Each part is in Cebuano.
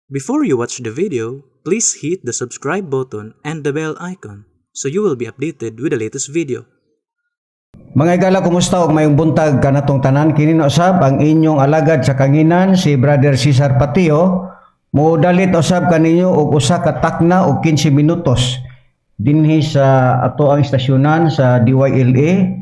Before you watch the video, please hit the subscribe button and the bell icon so you will be updated with the latest video. Mga higala, kumusta og maayong buntag kanatong tanan? Kini na usab ang inyong alagad sa kanginan, si Brother Cesar Patio. Modalit usab kaninyo og usa ka takna og 15 minutos dinhi sa ato ang istasyonan sa DYLA,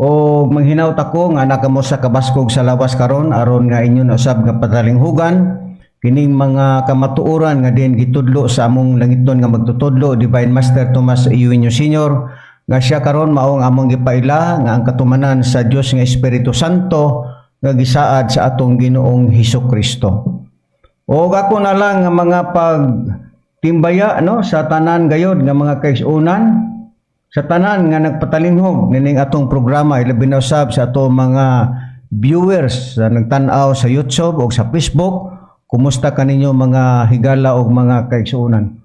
o manghinaot ako nga naa kamo sa kabaskog sa lawas karon, aron nga inyo na usab nga patalinghugan kining mga kamatuoran nga din gitudlo sa among langitnon nga magtutudlo, Divine Master Tomas Eugenio Sr., nga siya karon mao ang among gipaila nga ang katumanan sa Dios nga Espiritu Santo nga gisaad sa atong Ginoong Hesus Kristo. O ako na lang nga mga pagtimbaya, no, sa tanan gayod nga mga kaigsuonan, sa tanan nga nagpatalinghog nining atong programa, ilabi na usab sa atong mga viewers sa nagtan-aw sa YouTube o sa Facebook. Kumusta kaninyo, mga higala og mga kaigsuonan?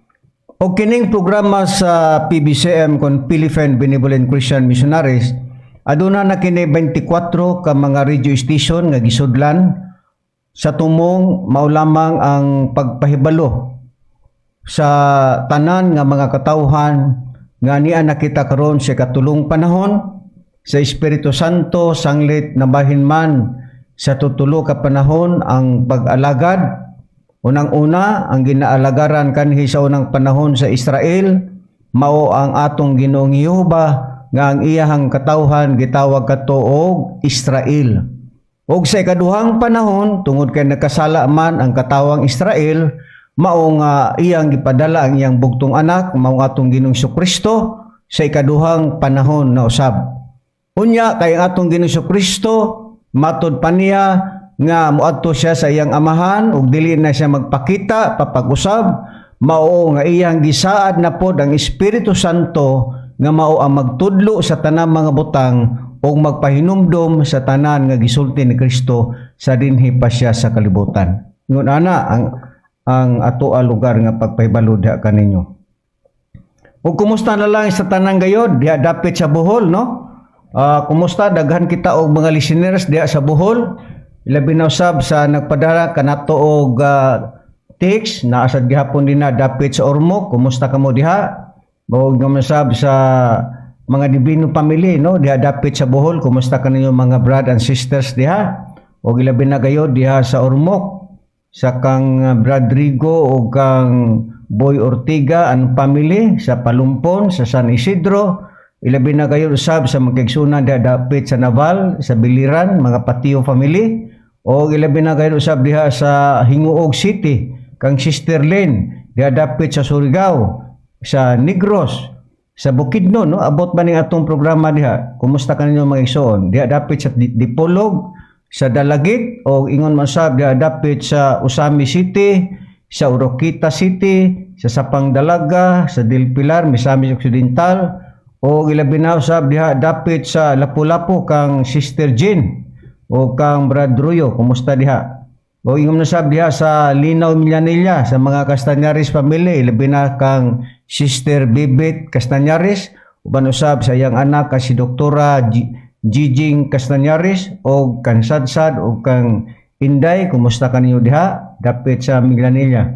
O kining programa sa PBCM kon Philippine Benevolent Christian Missionaries, aduna na kini 24 ka mga radio station nga gisudlan sa tumong mao lamang ang pagpahibalo sa tanan nga mga katawhan nga niya nakita karon sa katulong panahon sa Espiritu Santo, sanglit nabahin man sa tutulo ka panahon ang pag-alagad. Unang-una, ang ginaalagaran kanhi sa unang panahon sa Israel mao ang atong Ginoong Jehova, nga ang iyahang katawhan gitawag kato og Israel. Ug sa ikaduhang panahon, tungod kay nagkasala man ang katawang Israel, mao nga iyang gipadala ang iyang bugtong anak, mao ang atong Ginoong Kristo sa ikaduhang panahon na usab. Unya kay ang atong Ginoong Kristo, matod pa niya nga moadto siya sa iyang Amahan ug dili na siya magpakita papag-usab, mao nga iyang gisaad na pod ang Espiritu Santo nga mao ang magtudlo sa tanang mga butang ug magpahinumdom sa tanan nga gisulti ni Kristo sa dinhi pa siya sa kalibutan. Ingon ana ang ato a lugar nga pagpahibalo diha kaninyo. Ug kumusta na lang sa tanang gayod diha dapit sa Bohol, no? Kumusta, daghan kita og mga listeners diha sa Bohol. Ilabi na usab sa nagpadala kanato og text naa sad gihapon din na dapit sa Ormoc. Kumusta kamo diha? Ug usab sa mga Divino family, no, diha dapit sa Bohol. Kumusta kaninyo, mga brother and sisters diha? Ug ilabi na gayod diha sa Ormoc sa kang Brad Rigo o kang Boy Ortiga ang family sa Palumpon, sa San Isidro. Ilabi na gayod usab sa mga kaigsuonan diha dapit sa Naval, sa Biliran, mga Patio family, o ilabi na gayod usab diha sa Gingoog City kang Sister Lynn, diha dapit sa Surigao, sa Negros, sa Bukidnon, no? Abot ba ning atong programa diha? Kumusta kaninyo, mga igsoon diha dapit sa Dipolog, sa Dalagit, o ingon man sab diha dapit sa Ozamiz City, sa Oroquieta City, sa Sapang Dalaga, sa Del Pilar, Misamis Occidental, o ilabi na usab diha dapit sa Lapu-Lapu kang Sister Jean o kang Brad Ruyo, kumusta diha? O ingon na sab diha sa Linaw, Minglanilla, sa mga Castañares family, ilabi na kang Sister Bibit Castañares, uban usab sa iyang anak ka si Doktora Giging Castañares o kang Sadsad o kang Inday, kumusta kaninyo diha dapit sa Minglanilla?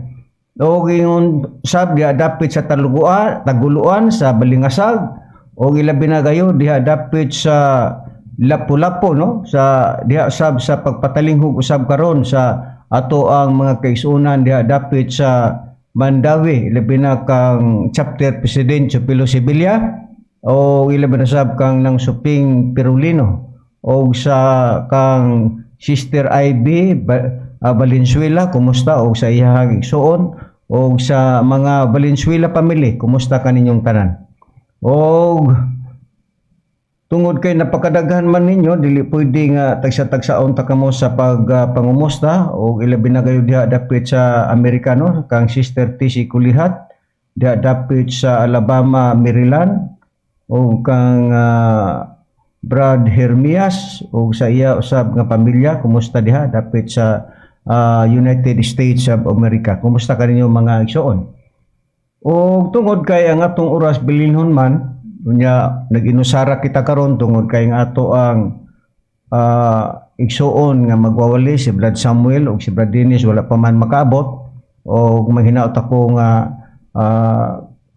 O ingon sab diha dapit sa Taluguan, Taguluan sa Balingasag, o ilabi na gayod diha dapit sa Lapu-Lapu, no, sa diha sab sa pagpatalinghog usab karon sa ato ang mga kaigsuonan diha dapit sa Mandaue, ilabi na kang chapter president Chupilo Sevilla, o ilabi na sab kang nang Suping Perulino, o sa kang Sister Ivy Valenzuela, kumusta, o sa iyahang igsuon, o sa mga Valenzuela family, kumusta kaninyong tanan? Og tungod kay napakadaghan man ninyo, dili pwede nga tagsa-tagsaon ta kamo sa pag pangumusta. Og ilabi na gayod diha dapit sa Amerikano kang Sister TC Kulihat diha dapit sa Alabama, Maryland, o kang Brad Hermias o sa iya usab nga pamilya, kumusta diha dapit sa United States of America? Kumusta kaninyo, mga igsoon? O tungod kay ang atong oras bilinhon man, unya nag-inusara kita karon tungod kay ang ato ang igsuon nga magwawali, si Brad Samuel ug si Brad Dennis, wala pa man makaabot. O maghinaot ako nga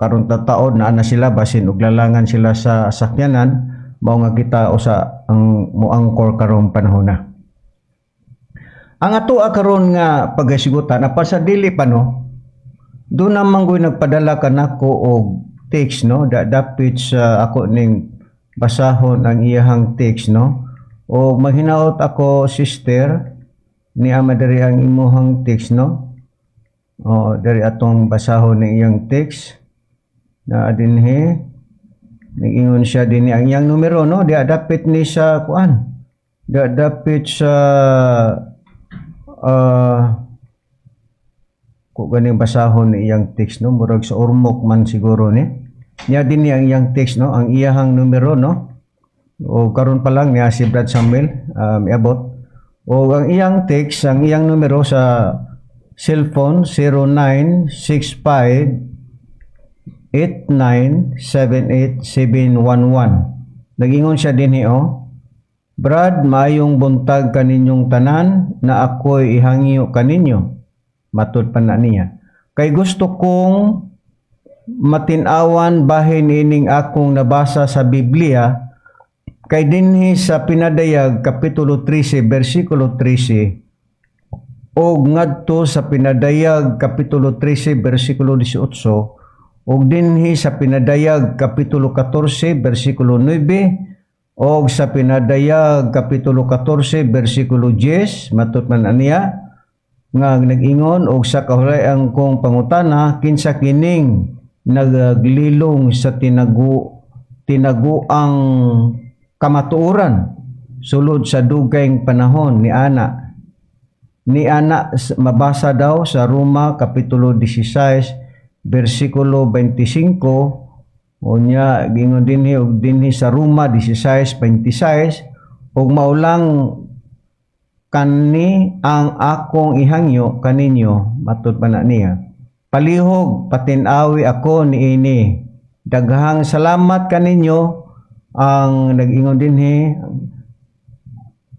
karon ta taon naa na sila, basin og lalangan sila sa sakyanan, mao nga kita usa ang mo-angkor karong panahon na. Ang ato karon nga paghasigutan, apan sa dili pa, no, doon naman ko'y nagpadala kanako og text, no, dapit sa ako ning basahon ang iyahang text, no. O maghinaot ako, sister, ni ama diri ang imuhang text, no. O diri atong basahon ng iyang text na dinhi. Nag-ingon siya dinhi ang iyang numero, no, di dapit ni sa kuan, di dapit sa ko ganing basahon ni iyang text, no. Murag sa Ormoc man siguro ni niya. Din ang iyang text, no, ang iyahang numero, no. O karon pa lang niya si Brad Samuel iabot o ang iyang text, ang iyang numero sa cellphone, 0965 8978711. Nagingon siya dinhi, oh. "Brad, maayong buntag kaninyong tanan, na ako'y ihangyo kaninyo." Matud pa na niya. "Kay gusto kong matinawan bahin ining akong nabasa sa Biblia, kay dinhi sa Pinadayag kapitulo 13 bersikulo 13 og ngadto sa Pinadayag kapitulo 13 bersikulo 18 og dinhi sa Pinadayag kapitulo 14 bersikulo 9 og sa Pinadayag kapitulo 14 bersikulo 10," matud man aniya nga nag-ingon, "Og sa kahulay-an kong pangutana, kinsa kining naglilong sa tinaguang kamatuoran sulod sa dugayng panahon ni ana ni ana?" Mabasa daw sa Roma kapitulo 16 bersikulo 25. Unya gingon dinhi og dinhi sa Roma 16:26, ug maulang kani ang akong ihangyo kaninyo, matud pa na niya. Palihog patinawi ako niini. Daghang salamat kaninyo." Ang nag-ingon dinhi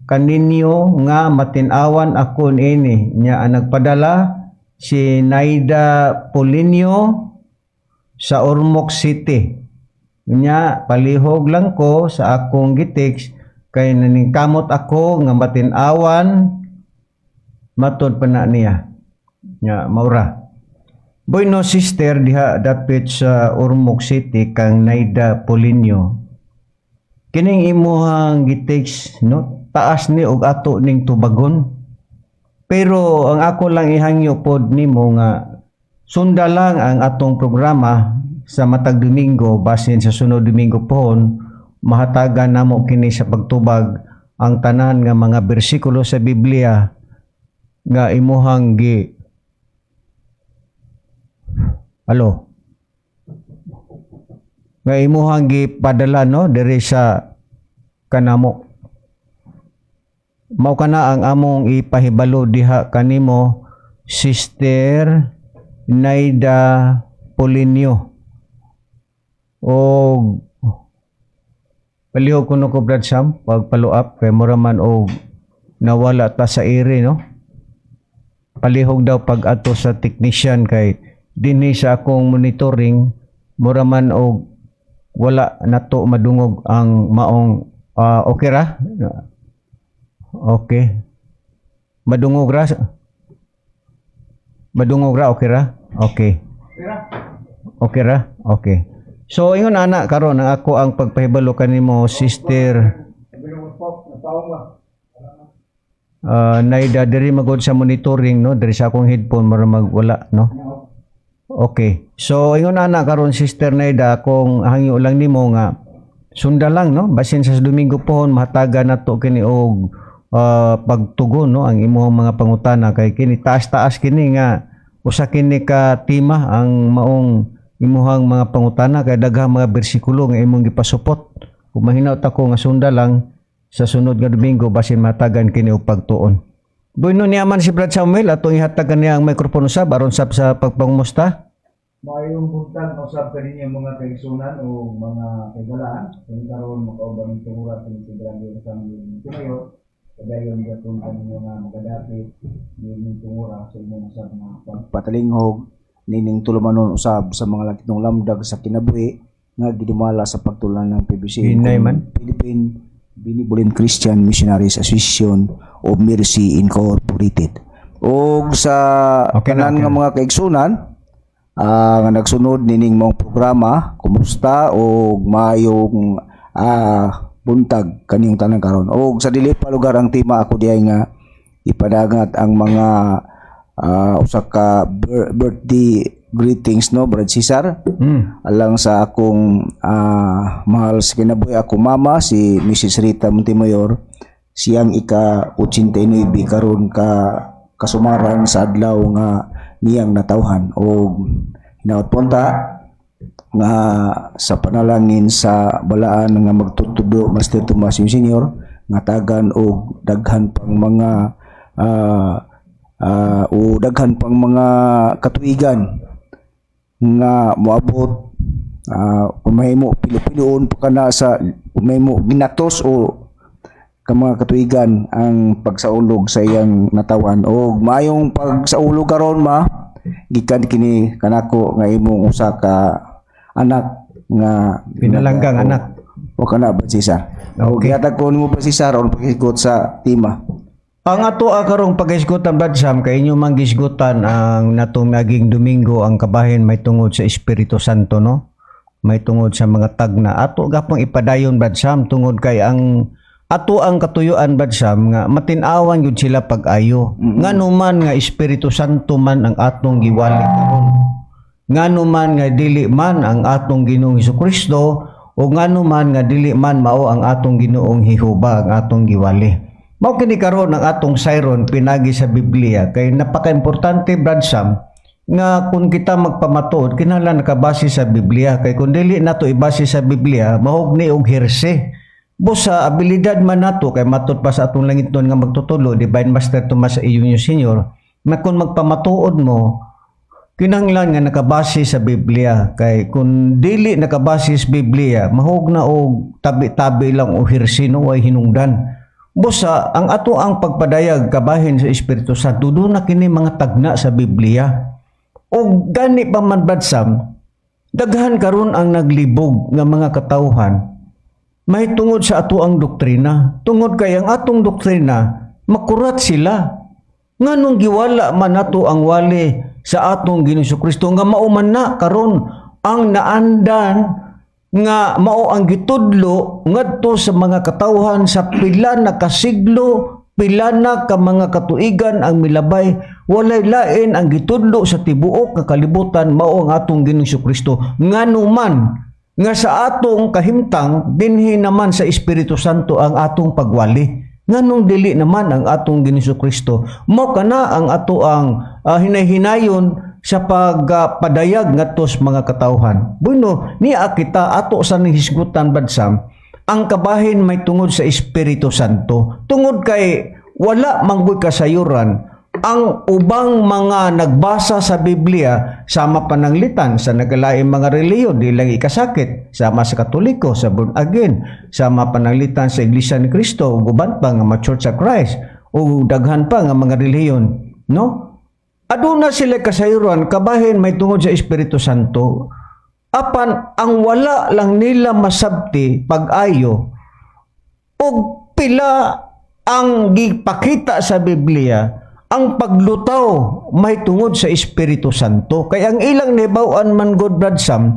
kaninyo nga matinawan ako niini. Nya ang nagpadala si Naida Polinio sa Ormoc City. Nya palihog lang ko sa akong gi-text kay naningkamot ako nga matinawan, matud pa na niya. Nya maura. Bueno, sister, diha dapit sa Ormoc City kang Naida Polinio. Kining imuhang gi-text, no, taas ni og ato ning tubagon. Pero ang ako lang ihangyo pod nimo nga sunda lang ang atong programa sa matag Domingo, basin sa sunod Domingo pohon mahatagan namo kini sa pagtubag ang tanan nga mga bersikulo sa Biblia nga imuhang gi. Alo, nga imuhang gipadala, no, diri sa kanamo. Mao kana ang among ipahibalo diha kanimo, Sister Naida Polinio. Og palihog kuno ko, Brad Sam, pag follow up kay mura man og nawala ta sa ere, no. Palihog daw pag ato sa technician kay dinhi sa akong monitoring mura man og wala nato madungog ang maong okay ra. Okay, madungog ra, madungog ra. Okay ra, okay, okay ra, okay. So ingon ana karon ang ako ang pagpahibalo kanimo, Sister Naida. Diri magod sa monitoring, no, diri sa akong headphone mura mag wala, no. Okay. So ingon ana karon, Sister Naida, kung hangyo lang nimo nga sunda lang, no, basin sa Domingo pohon mahatagan nato kini og pagtugon, no, ang imong mga pangutana kay kini taas-taas kini nga usa kini ka tema ang maong imuhang mga pangutana kay daghang mga bersikulo nga imong gipasupot. Kung mahinaot ako nga sunda lang sa sunod nga Domingo basin matagan kini og pagtuon. Bueno, niya man si Brad Samuel, atong ihatag kaniya ang microphone usab aron sab sa pagpangumusta. Maayong buntag usab kaninyo, mga kaigsunan o mga kaigalaan. Kung karon makauban ng tumurat si Brad Samuel Tumayo. Padayon gapon kaninyo nga magadapit niining tungura sa inyong usab nga pagpatalinghog nining tulumanon usab sa mga langitnong lamdag sa kinabuhi nga gidumala sa pagtulunan ng PBC, Hinay man. Philippine Benevolent Christian Missionaries Association of Mercy Incorporated. Og sa Okay na, tanan okay nga na. mga kaigsunan nga nagsunod nining mong programa, kumusta og maayong buntag kaniyong tanan karon. Og sa dili pa lugar ang tema, ako diay nga ipadangat ang mga usa ka birthday greetings, no, Brad Cesar, alang sa akong mahal sa kinabuhi, ako mama, si Mrs. Rita Montemayor, siyang ika 89 karon ka kasumaran sa adlaw nga niyang natawhan, og hinaot punta nga sa panalangin sa balaan nga magtutudo Master Tomas yung Senior nga tagan og daghan pang mga o daghan pang mga katuigan nga moabot, kung mahimo pilo-piloon pa kana sa kung mahimo ginatos o ka mga katuigan ang pagsaulog sa iyang natawan. Og maayong pagsaulog karon, ma, gikan kini kanako nga imong usa ka anak nga Pinalanggang anak. O kana ba, Cesar? Okay. Okay, gihatag ko nimo ba, Cesar, on paghisgot sa tema. Ang ato karong paghisgutan, Brad Sam, kay inyo mang gisgutan ang natong naging Domingo, ang kabahin may tungod sa Espiritu Santo, no? May tungod sa mga tagna. Ato gapong ipadayon, Brad Sam, tungod kay ang ato ang katuyuan, Brad Sam, nga matin-awan gyud sila pag-ayo. Ngano man nga Espiritu Santo man ang atong giwali karon? Ngano man nga dili man ang atong Ginoong Kristo o ngano man nga dili man mao ang atong Ginoong Jehova ang atong giwali? Mao kini karon ang atong sayron pinagi sa Biblia kay napakaimportante, Brad Sam, nga kung kita magpamatuod kinahanglan nakabase sa Biblia, kay kung dili nato ibase sa Biblia, mahog ni og hirse. Busa abilidad man nato, kay matud pa sa atong langitnon nga magtutulo, Divine Master Tomas Eugenio Senior, na kung magpamatuod mo, kinahanglan nga nakabase sa Biblia, kay kung dili nakabase sa Biblia, mahog na og tabi-tabi lang o hirsi, no, way hinungdan. Busa ang ato ang pagpadayag kabahin sa Espiritu Santo, doon na kini mga tagna sa Biblia. Og gani pa man, Brad Sam, daghan karon ang naglibog nga mga katawhan may tungod sa ato ang doktrina, tungod kay ang atong doktrina makurat sila. Nganong giwala man nato ang wali sa atong Ginoong Kristo nga mao man na karon ang naandan nga mao ang gitudlo ngadto sa mga katawhan sa pila na kasiglo, pila na ka mga katuigan ang milabay, walay lain ang gitudlo sa tibuok nga kalibutan, mao ang atong Ginoong Kristo? Ngano man nga sa atong kahimtang dinhi naman sa Espiritu Santo ang atong pagwali? Nganong dili naman ang atong Ginoong Kristo? Mao kana ang ato ang hinay-hinayon sa pagpadayag ngadto sa mga katawhan. Bueno, niya kita ato sa hisgutan, Brad Sam, ang kabahin may tungod sa Espiritu Santo. Tungod kay wala manggoy kasayuran ang ubang mga nagbasa sa Biblia sama pananglitan sa nagalaing mga relihiyon, di lang ikasakit, sama sa Katoliko, sa born again, sama pananglitan sa Iglesia ni Cristo ug uban pa nga mga Church of Christ o daghan pa nga mga relihiyon, no? Aduna sila kasayuran kabahin may tungod sa Espiritu Santo. Apan ang wala lang nila masabti pag-ayo og pila ang gipakita sa Biblia ang paglutaw may tungod sa Espiritu Santo. Kay ang ilang nahibaw-an man god, Brad Sam,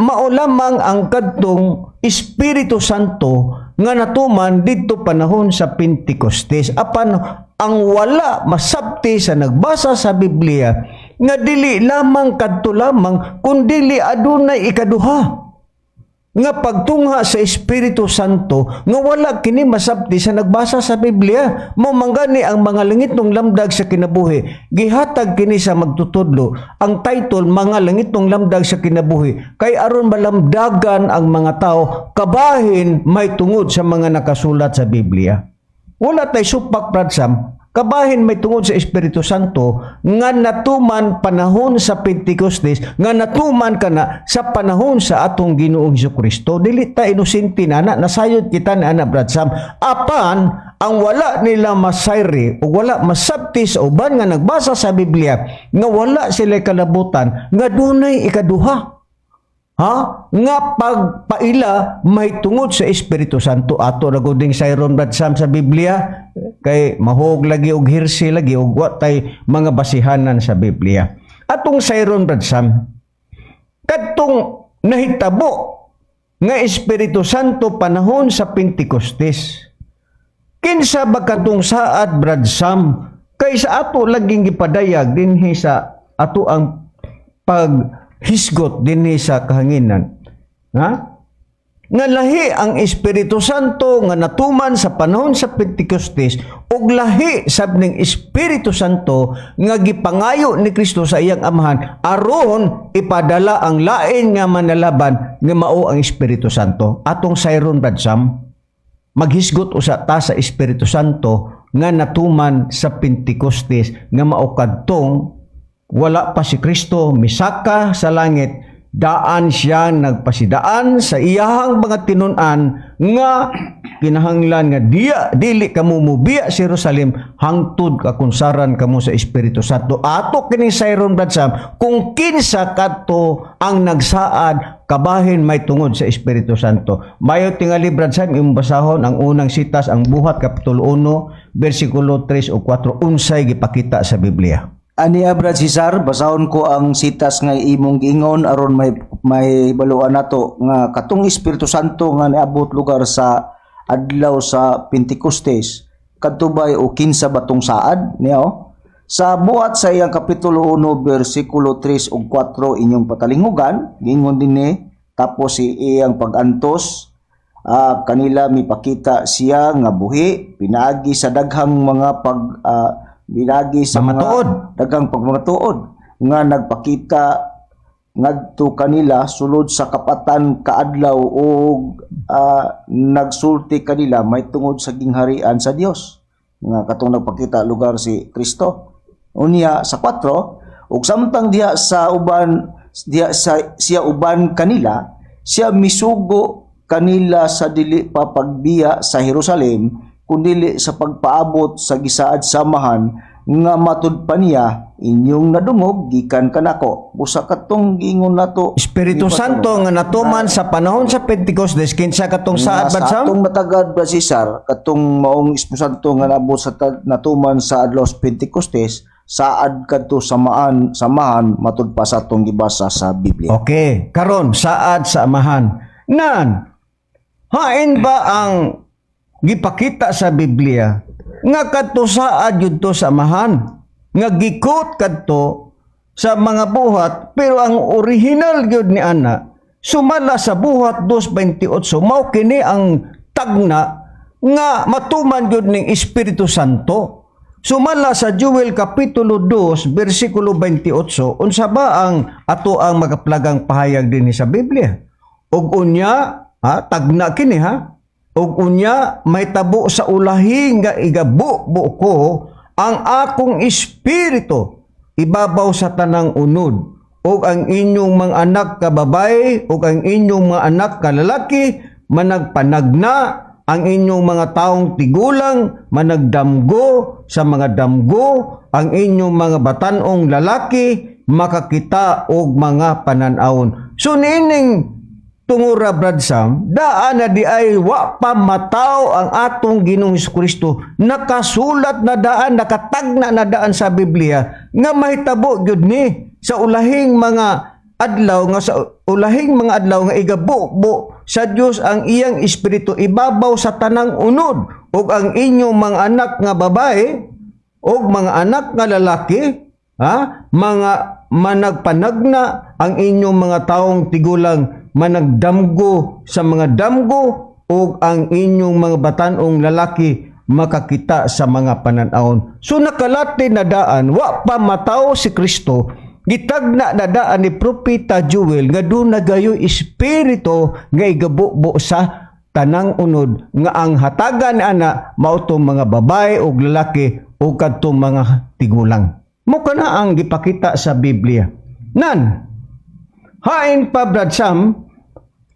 mao lamang ang kadtong Espiritu Santo nga natuman didto panahon sa Pentecostes. Apan ang wala masabti sa nagbasa sa Biblia nga dili lamang kadto lamang kundili adunay ikaduha nga pagtungha sa Espiritu Santo nga wala kini masabti sa nagbasa sa Biblia. Mao man gani ang mga langitnong lamdag sa kinabuhi, gihatag kini sa magtutudlo ang title "Mga Langitnong Lamdag sa Kinabuhi" kay aron malamdagan ang mga tao kabahin may tungod sa mga nakasulat sa Biblia. Wala tay supak, Brad Sam. Kabahin may tungod sa Espiritu Santo nga natuman panahon sa Pentecostes, nga natuman kana sa panahon sa atong Ginoong Hesus Kristo. Dili ta inosente na na, nasayod kita na ana, Brad Sam. Apan ang wala nila masayri o wala masabti sa uban nga nagbasa sa Biblia nga wala sila kalabutan nga dunay ikaduha, ha, nga pagpaila may tungod sa Espiritu Santo. Ato ra gud ning sayron, Brad Sam, sa Biblia kay mahog lagi og hirsi lagi og wa tay mga basihanan sa Biblia. Atong sayron, Brad Sam, kadtong nahitabo nga Espiritu Santo panahon sa Pentecostes, kinsa ba katong saad, Brad Sam? Kay sa ato laging gipadayag dinhi sa ato ang paghisgot dinhi sa kahanginan, ha, nga lahi ang Espiritu Santo nga natuman sa panahon sa Pentecostes ug lahi sab ning Espiritu Santo nga gipangayo ni Kristo sa iyang Amahan aron ipadala ang lain nga manalaban nga mao ang Espiritu Santo. Atong sayron, Brad Sam, maghisgot usa ta sa Espiritu Santo nga natuman sa Pentecostes nga mao kadtong wala pa si Kristo misaka sa langit, daan siya nagpasidaan sa iyahang mga tinun-an nga kinahanglan nga dili kamo mubiya sa Jerusalem hangtod kakunsaran kamo sa Espiritu Santo. Ato kini sayron, Brad Sam, kung kinsa kadto ang nagsaad kabahin may tungod sa Espiritu Santo. Mayo tingali, Brad Sam, imong basahon ang unang sitas, ang Buhat kapitulo 1 bersikulo 3 o 4, unsay gipakita sa Biblia. Aniya, Brad Cesar, basahon ko ang sitas nga imong giingon aron may baluan nato nga katong Espiritu Santo nga niabot lugar sa adlaw sa Pentecostes kadto bay o kinsa batong saad niya oh. Sa Buhat sa iyang kapitulo 1 bersikulo 3 ug 4 inyong patalingugan, giingon dinhi, tapos si iyang pag-antos kanila mipakita siya nga buhi pinaagi sa daghang mga pag binagi sa mga Pamatuod. Daghang pagmamatuod nga nagpakita ngadto kanila sulod sa kapatan kaadlaw ug nagsulti kanila may tungod sa gingharian sa Dios, nga katong nagpakita lugar si Kristo. Unya sa 4, ug samtang diha sa uban diha sa siya uban kanila, siya misugo kanila sa dili pa pagbiya sa Jerusalem kundili sa pagpaabot sa gisaad sa Amahan nga matud pa niya inyong nadungog gikan kanako. Busa katong giingon nato Espiritu Santo nga natuman sa panahon sa Pentecostes, kinsa katong saad, nga Brad sa Sam? atong matagad ba, Cesar, katong maong Espiritu Santo nga naabot sa natuman sa adlaw sa Pentecostes, saad kadto samaan samahan matud pa sa atong gibasa sa Biblia. Okay, karon saad sa Amahan. Nan, hain ba ang gipakita sa Biblia nga kadto saad yun to sa Amahan nga gikot kadto sa mga Buhat, pero ang original gyud ni ana sumala sa Buhat 2:28 mao kini ang tagna nga matuman gyud ning Espiritu Santo? Sumala sa Joel kapitulo 2 bersikulo 28, unsa ba ang ato ang makaplagang pahayag dinhi sa Biblia? Ug unya, ha, tagna kini ha. Ug unya may tabo sa ulahi nga igabubo ko ang akong espiritu ibabaw sa tanang unod, ug ang inyong mga anak ka babae ug ang inyong mga anak ka lalaki managpanagna, ang inyong mga taong tigulang managdamgo sa mga damgo, ang inyong mga batanong lalaki makakita og mga panan-awon. So niining tungura, Brad Sam, daan na di ay wa pa mataw ang atong Ginoong Kristo. Nakasulat na daan, nakatagna na daan sa Biblia nga mahitabo gyud ni sa ulahing mga adlaw, nga sa ulahing mga adlaw nga igabubo sa Dios ang iyang espiritu ibabaw sa tanang unod, ug ang inyong mga anak nga babae ug mga anak nga lalaki, ha, mga managpanagna, ang inyong mga taong tigulang managdamgo sa mga damgo, ug ang inyong mga batanong lalaki makakita sa mga pananawon. So nakalati na daan, wa pa mataw si Kristo, gitagna na daan ni Propeta Joel nga duna gayoy espiritu nga igabubo sa tanang unod nga ang hatagan ana mao tong mga babae ug lalaki. o kadtong mga tigulang. Mao kana ang gipakita sa Biblia. Nan, hain pa, Brad Sam,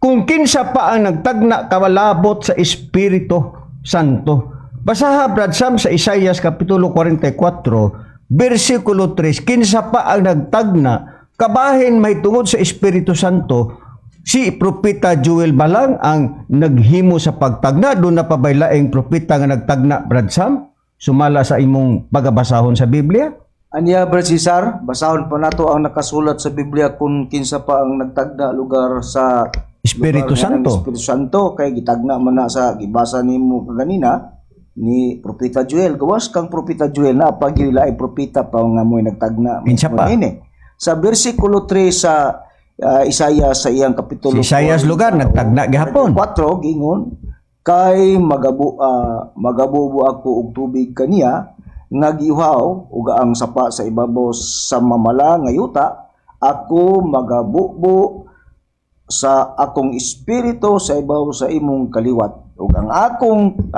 kung kinsa pa ang nagtagna kawalabot sa Espiritu Santo. Basaha, Brad Sam, sa Isaias Kapitulo 44, versikulo 3, kinsa pa ang nagtagna kabahin may tungod sa Espiritu Santo? Si Propeta Joel ba lang ang naghimo sa pagtagna? Duna pa bay laing propeta nga nagtagna, Brad Sam, sumala sa imong pagabasahon sa Biblia? Anya, Brad Cesar, basahon pa nato ang nakasulat sa Biblia kung kinsa pa ang nagtagna lugar sa Espiritu lugar nga ng Santo. Espiritu Santo, kay gitagna man na sa gibasa nimo kaganina ni Propeta Joel. Gawas kang Propeta Joel na pag ay propeta pa nga mo'y nagtagna. Kinsa pa? Ini. Sa bersikulo 3 sa Isaiah sa iyang kapitulo Si Isaias lugar nagtagna gihapon. 4, gingon kay magabubo ako og tubig kaniya nga giuhaw ug ang sapa sa ibabaw sa mamala nga yuta. Ako magabubo sa akong espiritu sa ibabaw sa imong kaliwat ug ang akong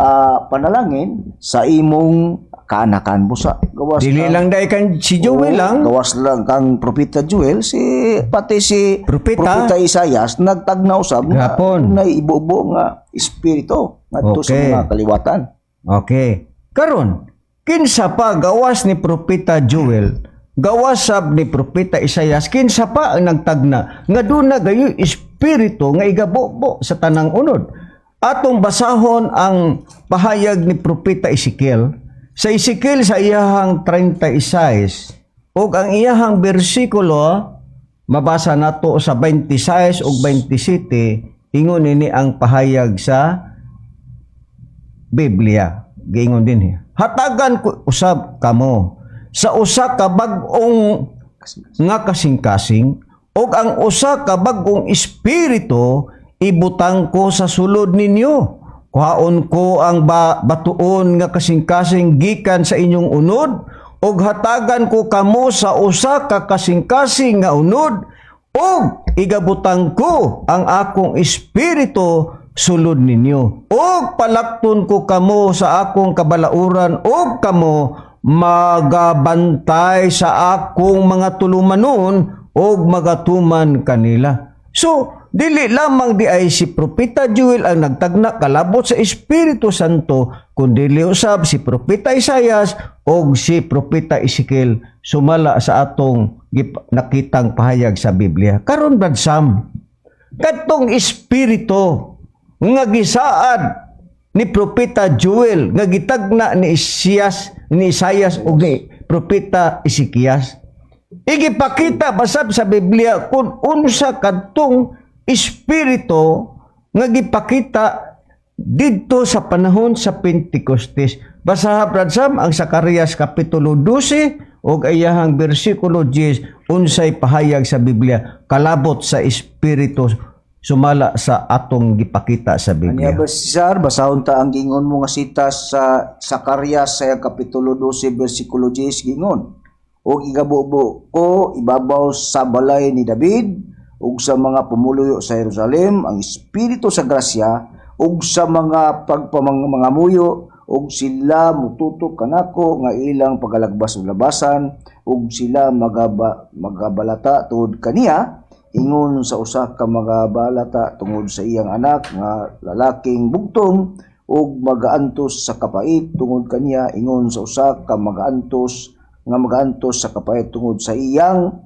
panalangin sa imong kaanakan. Busa gawas Dili lang dai kan si Joel Oo, lang. gawas lang kang Propeta Joel, si pati si Propeta. Propeta Isaias nagtagna usab nga Gihapon. naibubo nga espiritu ngadto sa mga kaliwatan. Okay. Karon, kinsa pa gawas ni Propeta Joel, gawas sab ni Propeta Isaias, kinsa pa ang nagtagna nga duna gayoy espiritu nga igabobo sa tanang unod? Atong basahon ang pahayag ni Propeta Ezekiel. Sa Ezekiel sa iyahang 36 ug ang iyahang bersikulo mabasa nato sa 26 ug 27, ingon ini ang pahayag sa Biblia. Giingon din niya: "Hatagan ko usab kamo sa usa ka bag-ong nga kasing-kasing ug ang usa ka bag-ong espiritu ibutang ko sa sulod ninyo. Kuhaon ko ang batuon nga kasing-kasing gikan sa inyong unod ug hatagan ko kamo sa usa ka kasing-kasing nga unod ug igabutang ko ang akong espiritu sulod ninyo ug palakton ko kamo sa akong kabalauran ug kamo magabantay sa akong mga tulumanon ug magatuman kanila." So, dili lamang di ay si Propeta Joel ang nagtagna kalabot sa Espiritu Santo, kundi usab si Propeta Isaias o si Propeta Ezekiel sumala sa atong nakitang pahayag sa Biblia. Karon, Brad Sam, katong espiritu nga gisaad ni Propeta Joel, nga gitagna ni Isaias ug ni Propeta Ezekias, igipakita basab sa Biblia kung unsa kadtong espiritu nga gipakita didto sa panahon sa Pentecostes. Basaha, Brad Sam, ang Zacarias Kapitulo 12 ug iyahang bersikulo 10, unsay pahayag sa Biblia kalabot sa espiritu sumala sa atong gipakita sa Biblia. Anya ba, Cesar, basahon ta ang gingon mo nga sitas sa Zacarias sa iyang kapitulo 12 bersikulo 10, gingon: "Ug igabubo ko ibabaw sa balay ni David ug sa mga pumuluyo sa Jerusalem ang espiritu sa grasya ug sa mga pagpamangamuyo, ug sila mututok kanako nga ilang pagalagbas ug labasan, ug sila magabalata tungod kaniya ingon sa usa ka magabalata tungod sa iyang anak nga lalaking bugtong, ug magaantos sa kapait tungod kaniya ingon sa usa ka magaantos sa kapait tungod sa iyang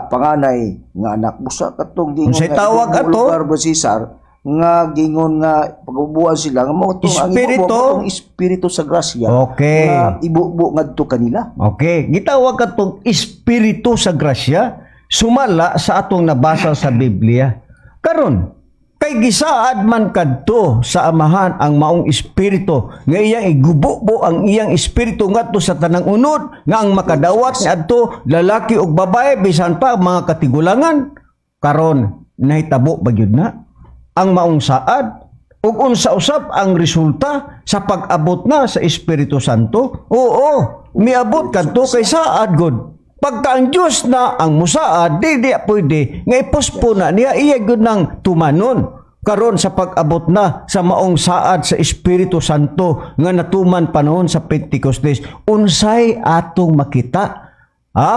panganay nga anak." Busa katong gingon Unsay nga tawag ibubo ato? lugar ba, Cesar, nga gingon nga pagabubuan sila nga mao tong ang Espiritu? ibubo katong espiritu sa grasya nga ibubo ngadto kanila. Okay, gitawag katong espiritu sa grasya sumala sa atong nabasa sa Biblia. Karon, kay gisaad man kadto sa Amahan ang maong espiritu nga iyang igububo ang iyang espiritu ngadto sa tanang unod nga ang makadawat niadto lalaki ug babae, bisan pa mga katigulangan. Karon, nahitabo ba gyud na ang maong saad ug unsa usab ang resulta sa pag-abot na sa Espiritu Santo? Oo, miabot kadto kay saad gud. Pagka ang Diyos na ang musaad, di di pwede nga ipospo na niya, iya gud nang tumanon. Karon sa pag-abot na sa maong saad sa Espiritu Santo nga natuman panahon sa Pentecostes, unsay atong makita? Ha?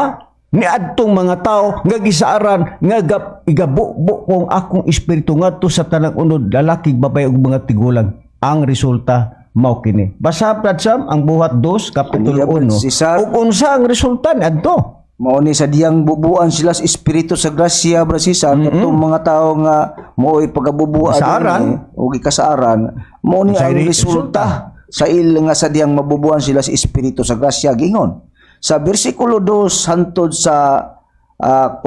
Ni adtong mga tao nga gisaaran nga igabubo kong akong espiritu ngadto sa tanang unod, lalaki, babae ug mga tigulang. Ang resulta mao kini. Basa, Brad Sam, ang Buhat 2 kapitulo Ani, 1. Cesar. Ug unsa ang resulta ni adto? Mao ni sa diyang bubuan sila sa Espiritu sa grasya, Brad Cesar, katong mga tawo nga mo'y pagabubuan Kasaaran. ni, ug ikasaaran, mao ni Unsay ang resulta sa il nga sa diyang mabubuan sila sa Espiritu sa grasya. Gingon sa bersikulo 2 hantod sa 4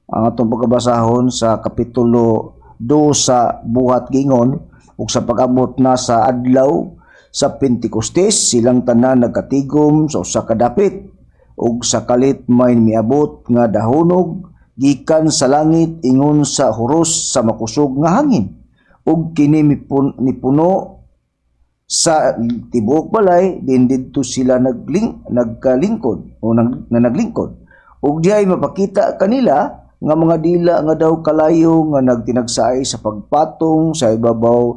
ang atong pagkabasahon sa kapitulo 2 sa Buhat. Gingon, ug sa pag-abot na sa adlaw sa Pentecostes, silang tanan nagkatigom sa usa ka dapit. Ug sa kalit may miabot nga dahunog gikan sa langit ingon sa huros sa makusog nga hangin, ug kini nipuno sa tibuok balay din didto sila nagkalingkod o na naglingkod. Ug dihay mapakita kanila nga mga dila nga daw kalayo nga nagtinagsaay sa pagpatong sa ibabaw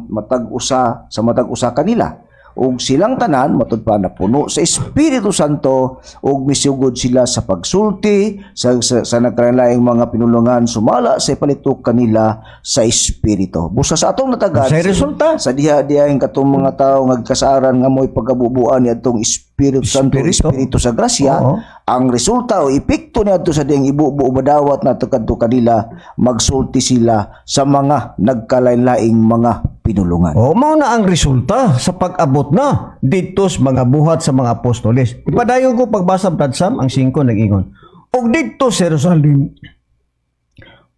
matag usa sa matag usa kanila. Ug silang tanan, matud pa, napuno sa Espiritu Santo ug misugod sila sa pagsulti sa nagkalaing mga pinulungan sumala sa ipalitok kanila sa Espiritu. Busa sa atong natagan Unsay resulta? Sa diha diha ang katong mga tawo nga kasaaran nga mo'y pagabubuan ni atong Espiritu Santo, Espiritu. Espiritu sa grasya, ang resulta o epekto niadto sa diyang ibubo madawat na kadto kanila, magsulti sila sa mga nagkalain-laing mga pinulungan. O mao na ang resulta sa pag-abot na dito sa mga Buhat sa mga Apostoles. Ipadayon ko pagbasa, Brad Sam, ang 5 nag-ingon. Og didto sa Jerusalem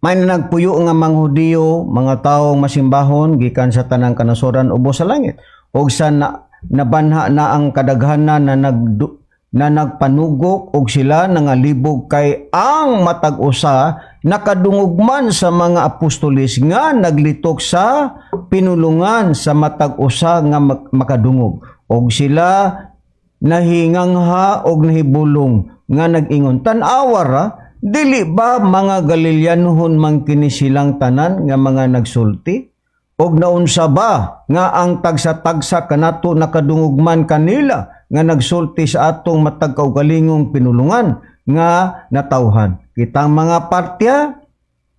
may nagpuyo nga mga Hudiyo, mga taong masimbahon gikan sa tanang kanasoran ubos sa langit. Og sa nabanha na ang kadaghanan na nagpanugok og sila nangalibog kay ang matag usa nakadungog man sa mga apostoles nga naglitok sa pinulungan sa matag usa nga makadungog, og sila nahingangha og nahibulong nga nag-ingon, "Tan-awa ra, dili ba mga Galileanhon man kini silang tanan nga mga nagsulti? Og naunsa ba nga ang tagsa-tagsa kanato nakadungog man kanila nga nagsulti sa atong matag kaugalingong pinulungan nga natawhan? Kitang mga Partya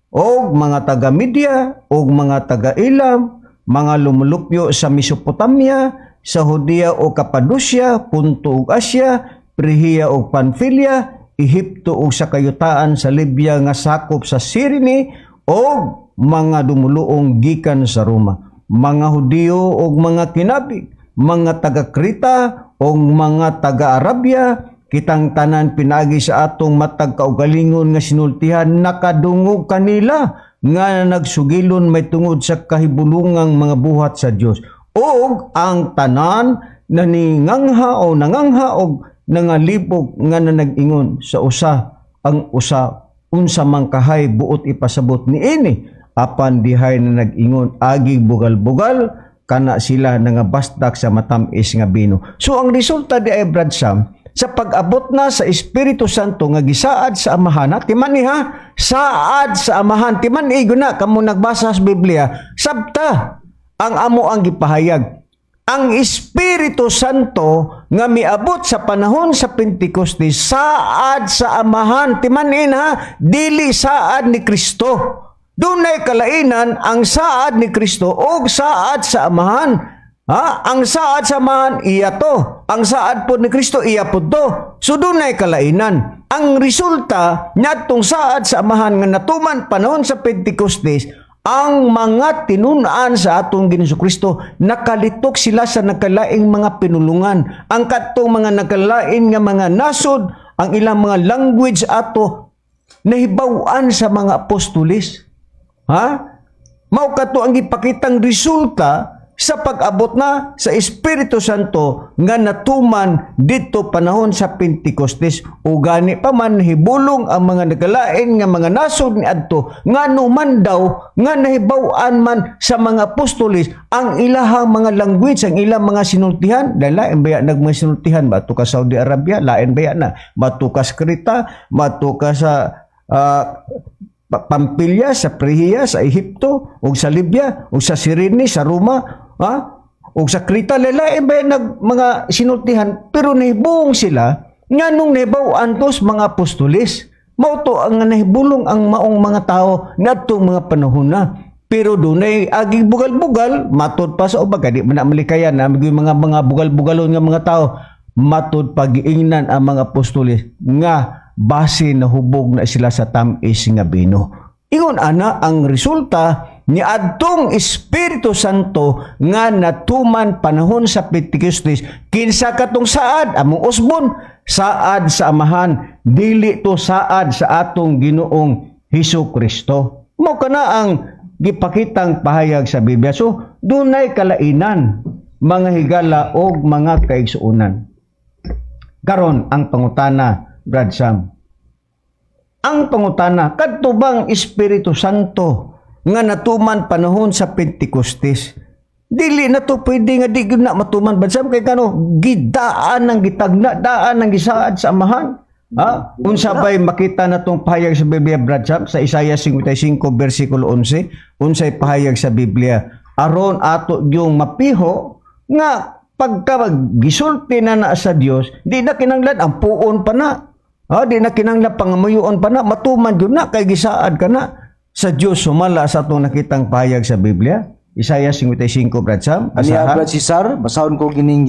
og mga taga-Media og mga taga-Elam, mga lumulupyo sa Mesopotamia, sa Judea o Capadocia, Ponto ug Asia, Frigia ug Panfilia, Ehipto ug sa kayutaan sa Libya nga sakop sa Cyrene, og mga dumuluong gikan sa Roma, mga Hudiyo ug mga kinabig, mga taga-Creta ug mga taga-Arabia, kitang tanan pinaagi sa atong matag kaugalingon nga sinultihan nakadungog kanila nga nagsugilon may tungod sa kahibulungang mga buhat sa Dios. Ug ang tanan naningangha o nangangha og nangalibog nga nanag-ingon sa usa ang usa, unsa man kahay buot ipasabot niini? Apan dihay na nag-ingon agi bugal-bugal kana sila nangabasdak sa matam-is nga bino." So ang resulta di ay, Brad Sam, sa pag-abot na sa Espiritu Santo nga gisaad sa Amahan, ha? Timan ha, saad sa Amahan, timan igo na kamo nagbasa sa Biblia, sabta ang amo ang gipahayag. Ang Espiritu Santo nga miabot sa panahon sa Pentecostes, saad sa Amahan. Timanin ha, dili saad ni Kristo. Dunay kalainan ang saad ni Kristo o saad sa Amahan. Ha? Ang saad sa Amahan, iya to. Ang saad po ni Kristo, iya po to. So dunay kalainan. Ang resulta niadtong saad sa Amahan nga natuman panahon sa Pentecostes, ang mga tinun-an sa atong Ginoong Kristo nakalitok sila sa nakalaing mga pinulungan. Ang katong mga nakalain nga mga nasod, ang ilang mga language ato nahibaw-an sa mga apostoles. Ha? Mao kato ang gipakitang resulta sa pag-abot na sa Espiritu Santo nga natuman didto panahon sa Pentecostes. O gani pa man hibulong ang mga nagkalain nga mga nasod ni adto, ngano man daw nga nahibaw-an man sa mga apostoles ang ilahang mga language, ang ilang mga sinultihan, dahil lain baya nag mga sinultihan? Bato ka Saudi Arabia, lain baya na? Bato ka sa Creta, bato ka sa Pampilya, sa Prihiya, sa Ehipto, ug sa Libya, ug sa Sirene, sa Roma, ha? Ug sa Creta, lain ba nag mga sinultihan, pero nahibong sila nganong nahibaw-an tos mga apostoles. Mao to ang nahibulong ang maong mga tao ngadtong mga panahon na. Pero dunay agi bugal-bugal, matod pa sa uban, kay di man na malikayan na mga bugal-bugalon nga mga tao, matod pagiingnan ang mga apostoles nga base nahubog na sila sa tamis nga bino. Ingon ana ang resulta ni adtong Espiritu Santo nga natuman panahon sa Pentecostes. Kinsa katong saad? Among usbon, saad sa Amahan, dili to saad sa atong Ginoong Hesus Kristo. Mao kana ang gipakitang pahayag sa Biblia. So dunay kalainan, mga higala og mga kaigsuonan. Karon ang pangutana, Brad Sam. Ang pangutana, kadto bang Espiritu Santo nga natuman panahon sa Pentecostes? Dili na to pwede nga di gyud na matuman, Brad Sam, kay kano gidaan ang gitagna, daan ang gisaad sa Amahan. Ha? Unsa bay makita na tong pahayag sa Biblia, Brad Sam, sa Isaiah 55 versikulo 11? Unsay pahayag sa Biblia? Aron ato yung mapiho nga pagka gisulti na na sa Dios, di na kinanglan ampuon pa na. Ha, di na kinanglan pangamuyoon pa na, matuman gyud na kay gisaad ka na sa Dios sumala sa atong nakitang pahayag sa Biblia. Isaiah 55, Brad Sam. Aniya, Asaha. Brad Cesar, basahon ko gining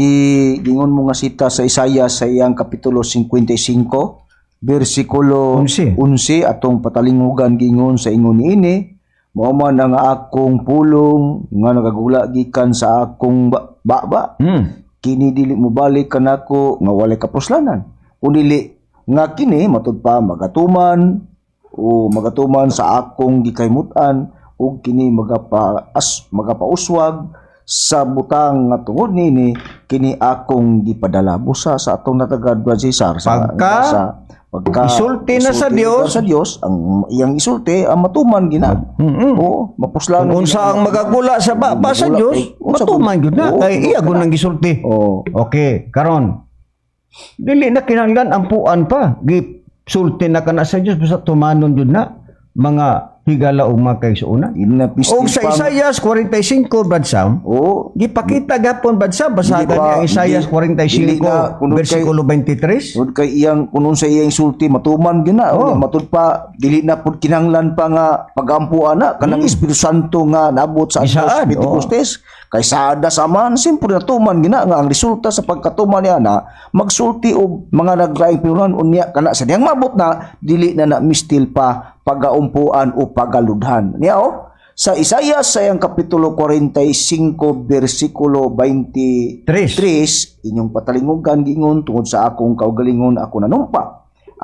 gingon mo nga sita sa Isaiah sa iyang kapitulo 55 bersikulo 11. 11, atong patalingugan. Gingon sa ingon niini, "Mao man ang akong pulong nga nagagula gikan sa akong baba. Kini dili mobalik kanako nga walay kapuslanan, kun dili nga kini matud pa magatuman o magatuman sa akong gikahimut-an, ug kini magapauswag sa butang nga tungod nini kini akong gipadala." Busa sa atong natagad, Brad Cesar, sa sa pagka isulti na sa isulti Dios. Sa Dios ang iyang isulti ang matuman gina. Oo, mapuslan. Kung unsa ang magagula sa baba sa Magagula, Dios, eh, unsa matuman gyud na kay iya gud nang gisulti. Okay, karon. Dili na kinahanglan ampuan pa. Gisulti na kana sa Dios, basta tumanon gyud na, mga higala ug mga kaigsuonan. Inapistil Og sa Isaiah 45, Brad Sam, gipakita gapon, Brad Sam, basahan Dili pa- niya ang Isaiah dili 45 na, kunod versikulo 23. Tungod kay iyang kunon sa iyang sulti matuman gyud na. Matud pa dili na pud kinahanglan pa nga pagampuan na kanang Espiritu Santo nga naabot sa adlaw sa Gisaad, Pentecostes kay saada sa Amahan, siyempre natuman gina nga ang resulta sa pagkatuman niya na magsulti og mga naglaing pinunan. Unya kana sa diyang mabot na dili na na mistil pa pagaumpuan o pagaludhan niya. Oh, sa Isaiah sa iyang kapitulo 45 bersikulo 23, inyong patalingugan. Gingon, "Tungod sa akong kaugalingon ako nanumpa,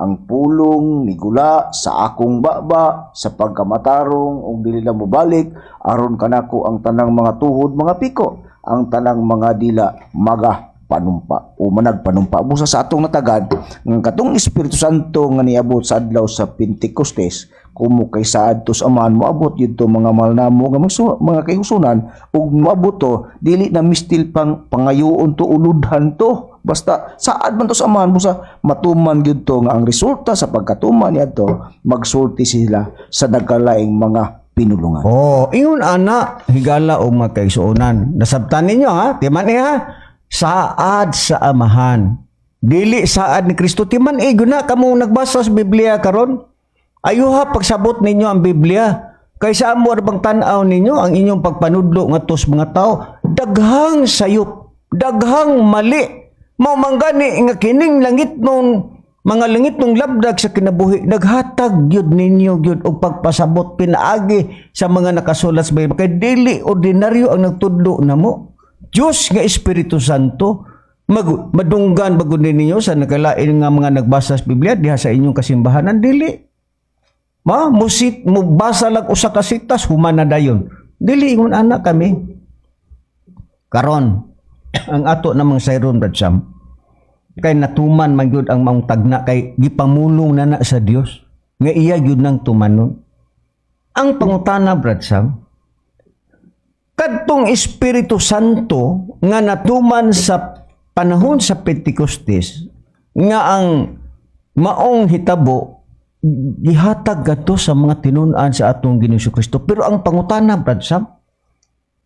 ang pulong nigula sa akong baba sa pagkamatarong ug dili na mobalik, aron kanako ang tanang mga tuhod mga piko, ang tanang mga dila maga panumpa o managpanumpa." Busa sa atong natagad nga katong Espiritu Santo nga niabot sa adlaw sa Pentecostes kumo kay saad to sa Amahan, moabot yun to, mga mahal namo nga mga kaigsuonan, ug moabot to dili na mistil pang pangayoon to, uludhan to, basta saad man to sa Amahan. Busa matuman gyud to nga ang resulta sa pagkatuman niadto magsulti sila sa nagkalaing mga pinulungan. Oh, ingon ana, higala o mga kaigsuonan. Nasabtan ninyo ha, timan eh ha. Saad sa Amahan. Dili saad ni Kristo. Timan eh, guna kamo nagbasa sa Biblia karon. Ayuha pagsabot ninyo ang Biblia. Kay sa amo bang tan-aw ninyo ang inyong pagpanudlo ngadto sa mga tao, daghang sayop, daghang mali. Mao man gani nga kining langit nung mga langit nung labdag sa kinabuhi naghatag gyud ninyo gyud og pagpasabot pinaagi sa mga nakasulat sa Biblia, kay dili ordinaryo ang nagtudlo namo, Dios nga Espiritu Santo. Madunggan bagud ninyo sa nakalain nga mga nagbasa sa Biblia diha sa inyong kasimbahanan, dili ma musit mubasa lang usa ka sitas, human na dayon. Dili ingon ana kami. Karon ang ato namang sayron, Brad Sam, kay natuman man gyud ang maong tagna kay gipamulong na na sa Dios nga iya gyud nang tumanon. Ang pangutana, Brad Sam, kadtong Espiritu Santo nga natuman sa panahon sa Pentecostes nga ang maong hitabo Gihatag kadto sa mga tinun-an sa atong Ginoong Kristo. Pero ang pangutana, Brad Sam,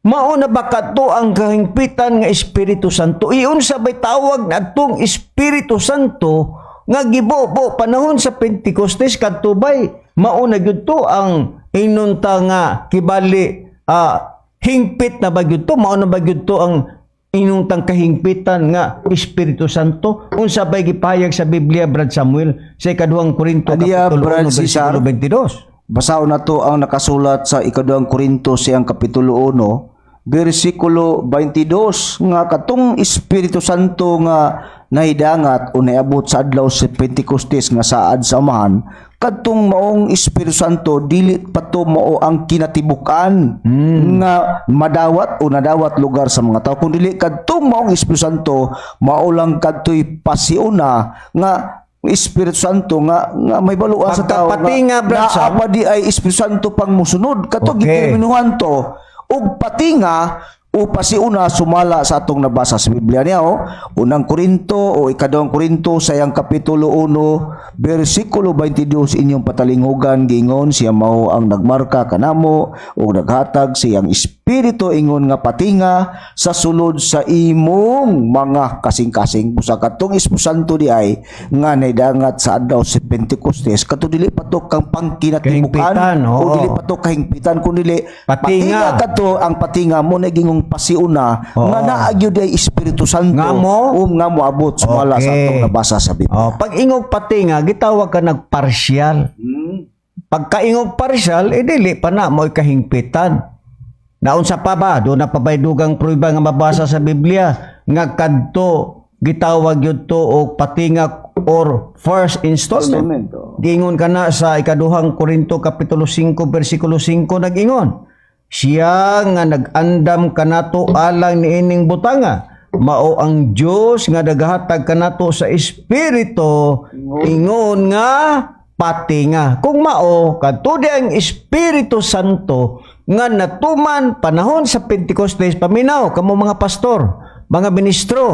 mao na ba kadto ang kahingpitan nga Espiritu Santo? Iunsa bay tawag na atong Espiritu Santo nga gibobo panahon sa Pentecostes? Kadto bay mao na gyud to ang inunta nga kibali hingpit na ba gyud to? Mao na ba gyud to ang inuntang kahingpitan nga Espiritu Santo? Unsa bay gipahayag sa Biblia, Brad Samuel, sa Ikaduhang Korinto Aniya, kapitulo Brad 1 Cesar? bersikulo 22? Basahon na to ang nakasulat sa Ikaduhang Korinto siyang kapitulo 1 bersikulo 22 nga katong Espiritu Santo nga nahidangat o naabot sa adlaw sa Pentecostes nga saad sa Amahan, kadtong maong Espiritu Santo dili pa to mao ang kinatibuk-an nga madawat o nadawat lugar sa mga tao, kun dili kadtong maong Espiritu Santo mao lang kadtoy pasiuna nga Espiritu Santo nga nga may baluan sa tao. Pagkapatinga, Brad Sam. Naa pa di ay Espiritu Santo pang musunod kato. Giterminuhan to og patinga o pasiuna sumala sa atong nabasa sa Biblia niya, oh. Unang Korinto o Ikaduhang Korinto sa iyang kapitulo 1 bersikulo 22, inyong patalinghugan, gingon siya mao ang nagmarka kanamo ug naghatag siyang Espiritu ingon nga patinga sa sulod sa imong mga kasing-kasing. Busa katong Espiritu Santo di ay nga naidangat sa adlaw sa Pentecostes, kato dili pa to kang pangkinatibukan Kahingpitan, o oo. dili pa to kahingpitan kun dili Patinga. patinga. Kadto ang patinga mo na gingong pasiuna nga naa gyud ay Espiritu Santo Nga mo? nga moabot sumala sa atong nabasa sa Biblia. Oh, pag ingog patinga, gitawag ka nagpartial. Pagkaingog partial, eh dili pa na mo'y kahingpitan. Naunsa pa ba? Doon na pa ba'y dugang prueba nga mabasa sa Biblia nga kadto gitawag yun to og patinga or first installment? Installment, oh. Giingon ka na sa Ikaduhang Korinto kapitulo 5 bersikulo 5, nag-ingon, "Siya nga nag-andam kanato alang niining butanga mao ang Dios nga nagahatag kanato sa Espiritu ingon nga patinga." Kung mao kadto di ang Espiritu Santo nga natuman panahon sa Pentecostes, paminaw kamo mga pastor, mga ministro,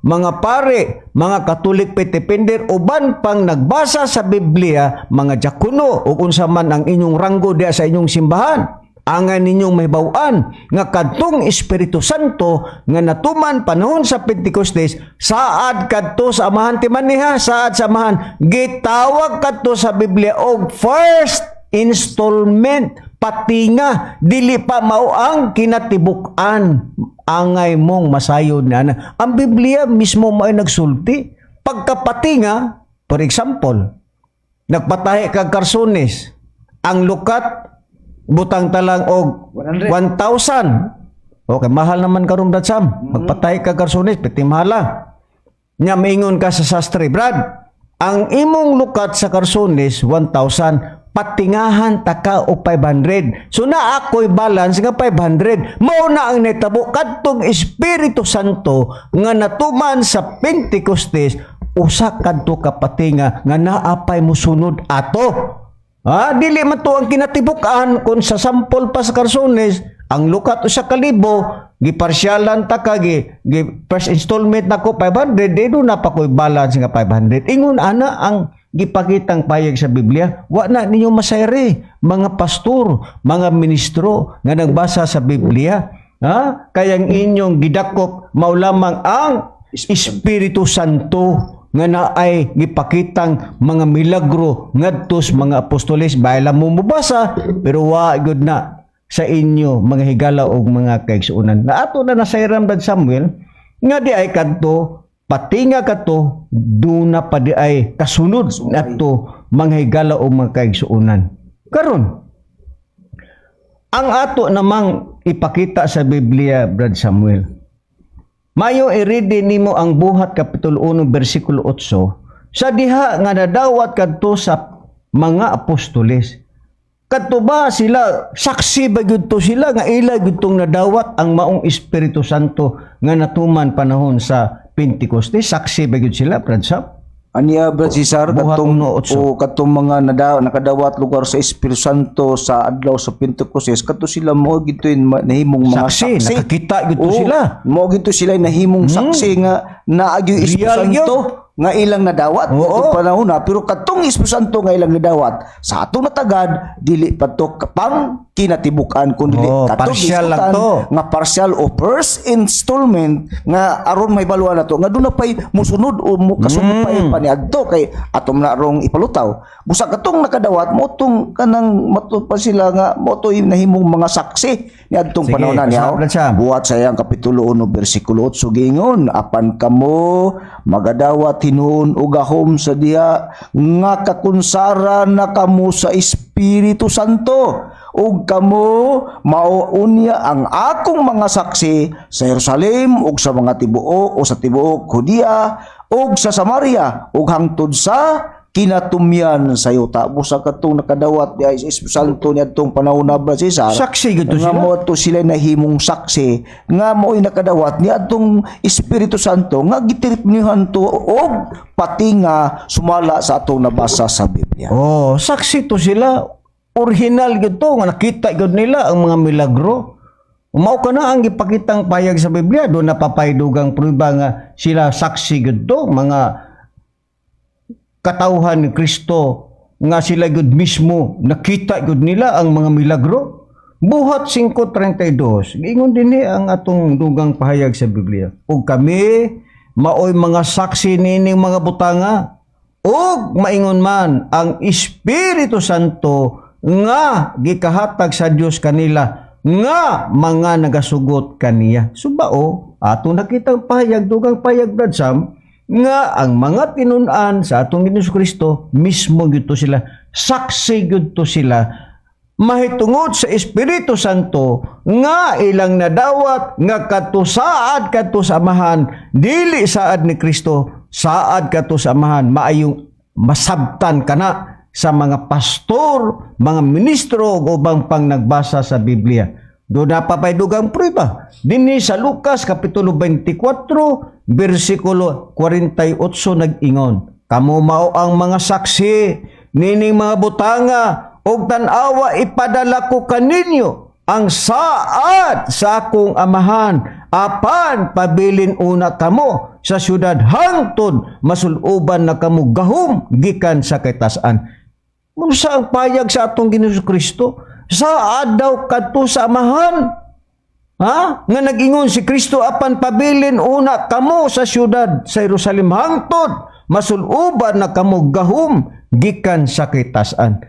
mga pare, mga Katolik petipender, uban pang nagbasa sa Biblia, mga diakono o unsa man ang inyong ranggo diya sa inyong simbahan, angan ninyong mahibaw-an nga kadtong Espiritu Santo nga natuman panahon sa Pentecostes saad kadto sa Amahan ti man niha, saad sa Amahan, gitawag kadto sa Biblia og first installment, patinga, dili pa mao ang kinatibuk-an. Angay mong masayod na ana. Ang Biblia mismo mo ay nagsulti. Pagkapatinga, for example, nagpatahi kag karsones, ang lukat butang talang og 1,000. Okay, mahal naman karon, Brad Sam. Magpatahi ka karsones, piti mahala. Nya maingon ka sa sastre, "Brad, ang imong lukat sa karsones 1,000, patingahan taka og 500." So na ako'y balance nga 500. Mao na ang nitabo kadtong Espiritu Santo nga natuman sa Pentecostes, usa kadto ka patinga nga naapay musunod ato. Ah, dili man to ang kinatibuk-an. Kung sa sample pa sa karsones, ang lukat 1,000, giparsyalan ta ka, gi first installment nako 500, di do na pa ko'y balance nga 500. Ingon ana ang gipakitang payag sa Biblia. Wa na ninyo masayre, mga pastor, mga ministro nga nagbasa sa Biblia. Ha? Kaya ang inyong gidakop mao lamang ang Espiritu Santo nga naay gipakitang mga milagro ngadto sa mga apostoles. Bahala mo mobasa, pero wa gyud na sa inyo, mga higala og mga kaigsuonan, na ato na nasayran, Brad Samuel, nga di ay kadto patinga kadto duna pa di ay kasunod nato, mga higala og mga kaigsuonan. Karon, ang ato namang ipakita sa Biblia, Brad Samuel, mayo i-ready nimo ang Buhat kapitulo 1 bersikulo 8 sa diha nga nadawat kadto sa mga apostoles. Kadto ba sila, saksi ba gyud to sila nga ila gyud tong nadawat ang maong Espiritu Santo nga natuman panahon sa Pentecoste? Saksi ba gyud sila, Brad Sam? Aniya, Brad Cesar, Buhat katong 1:8. o katong mga nakadawat lugar sa Espiritu Santo sa adlaw sa Pentecostes, kadto sila mo gito'y nahimong mga Saksi, saksi. nakakita gyud to Oo, sila. Mao gito sila nahimong saksi nga naa gyud Espiritu Real Santo. nga ilang nadawat atong panahon na, pero kadtong Espiritu Santo nga ilang nadawat sa atong natagad, dili pa to pang kinatibuk-an kun dili Oo, katong partial lang gisgutan to. Nga partial o first installment nga aron may baluan na to nga doon na pay musunod o mo kasunod pay paniadto kay atom na rong ipalutaw. Busa katong nakadawat mo tong kanang mato pa sila nga mo to nahimong mga saksi niadtong Sige, panahon na niya. pasablan siya. Buhat sa iyang kapitulo 1 bersikulo 8, gingon, "Apan kamo magadawat hinuon og gahom sa diha nga kakunsara na kamo sa Espiritu Santo, ug kamo mao unya ang akong mga saksi sa Jerusalem ug sa mga tibuok o sa tibuok Judea ug sa Samaria ug hangtod sa kinatumyan sa yuta." Busa katong nakadawat di ay sa Espiritu Santo niadtong panahon na, Brad Cesar, Saksi gud to nga sila. mo to sila nahimong saksi nga mo'y nakadawat ni atong Espiritu Santo nga gitiripnihan to og pati nga sumala sa atong nabasa sa Biblia. Oh, saksi to sila. Original gyud to nga nakita gyud nila ang mga milagro. Mao ka na ang gipakitang payag sa Biblia, do napapaydugang prueba nga sila saksi gyud to, mga katawhan ni Kristo nga sila gyud mismo nakita gyud nila ang mga milagro. Buhat 5:32, giingon dinhi ang atong dugang pahayag sa Biblia, "Ug kami maoy mga saksi nining mga butanga, ug maingon man ang Espiritu Santo nga gikahatag sa Dios kanila nga mga nagasugot kaniya." Subao, atong nakitang pahayag, dugang pahayag, Brad Sam, nga ang mga tinun-an sa atong Ginoong Kristo mismo gyud to sila, saksi gyud to sila mahitungod sa Espiritu Santo nga ilang nadawat nga kadto saad kadto sa Amahan, dili saad ni Kristo, saad kadto sa Amahan. Maayong masabtan kana sa mga pastor, mga ministro ug ubang pang nagbasa sa Biblia. Do napapay dugang prueba dinhi sa Lucas kapitulo 24 bersikulo 48, nag-ingon, "Kamo mao ang mga saksi nining mga butanga, ug tan-awa, ipadala ko kaninyo ang saad sa akong Amahan, apan pabilin una kamo sa syudad hangtod masuluban na kamo gahom gikan sa kataas-an." Unsa ang payag sa atong Ginoong Kristo? Saad daw kadto sa Amahan. Ha? Nga nag-ingon si Kristo, "Apan pabilin una kamo sa syudad sa Jerusalem hangtod masuluban na kamo gahom gikan sa kitasan.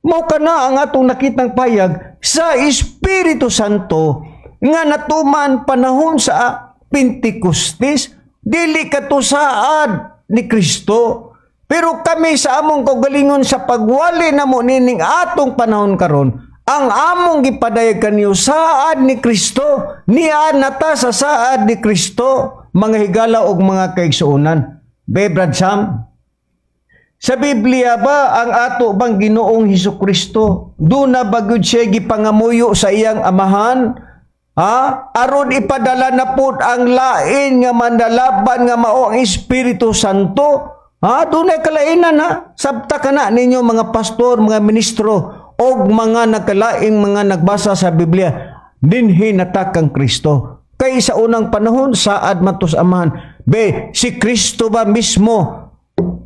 Mao kana ang atong nakitang payag sa Espiritu Santo nga natuman panahon sa Pentecostes, dili kato saad ni Kristo. Pero kami sa among kaugalingon, sa pagwali namo nining atong panahon karon, ang among gipadayag kaniyo saad ni Kristo, niya nata sa saad ni Kristo, mga higala og mga kaigsuonan. Be, Brad Sam, sa Biblia ba, ang ato bang Ginoong Hesus Kristo, duna ba gyud siya gipangamuyo sa iyang Amahan? Ha? Aron ipadala na pud ang lain nga manlalaban nga mao ang Espiritu Santo. Ha? Dunay kalainan, ha? Sabta kana ninyo, mga pastor, mga ministro og mga nagkalaing mga nagbasa sa Biblia. Dinhi nata kang Kristo. Kay sa unang panahon, saad man to sa Amahan. Be, si Kristo ba mismo,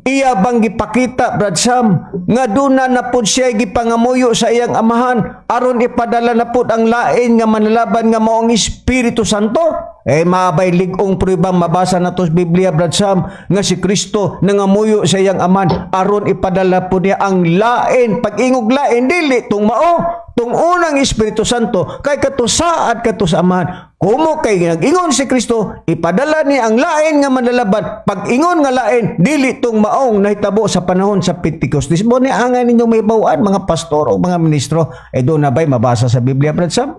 iya bang gipakita, Brad Sam, nga duna na pud siya gipangamuyo sa iyang Amahan aron ipadala na pud ang lain nga manlalaban nga mao ang Espiritu Santo? Eh, maabay lig-ong pruweba mabasa na to sa Biblia, Brad Sam, nga si Kristo nangamuyo sa iyang Amahan aron ipadala pud niya ang lain. Pag-ingog lain, dili tung mao tung unang Espiritu Santo, kay kato saad kato sa Amahan. Kumo kay nag-ingon si Kristo, ipadala niya ang lain nga manlalaban. Pag-ingon nga lain, dili tong maong nahitabo sa panahon sa Pentecostes. Mo ni angay ninyong may bawaan, mga pastor o mga ministro. Eh, doon na ba'y mabasa sa Biblia, Brad Sam?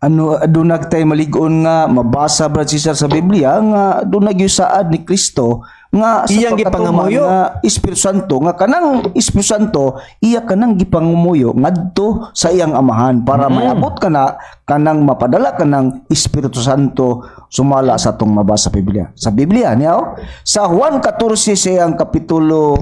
Ano, aduna tay malig-on nga mabasa, Brad Cesar, sa Biblia nga duna gyud saad ni Kristo nga sa Iyang pagkatuman gipangamuyo. nga Espiritu Santo, nga kanang Espiritu Santo iya kanang gipangumuyo ngadto sa iyang Amahan para mayabot kana. Kanang mapadala kanang Espiritu Santo sumala sa atong mabasa sa Biblia. Sa Biblia niya, oh. Sa Juan 14 siyang kapitulo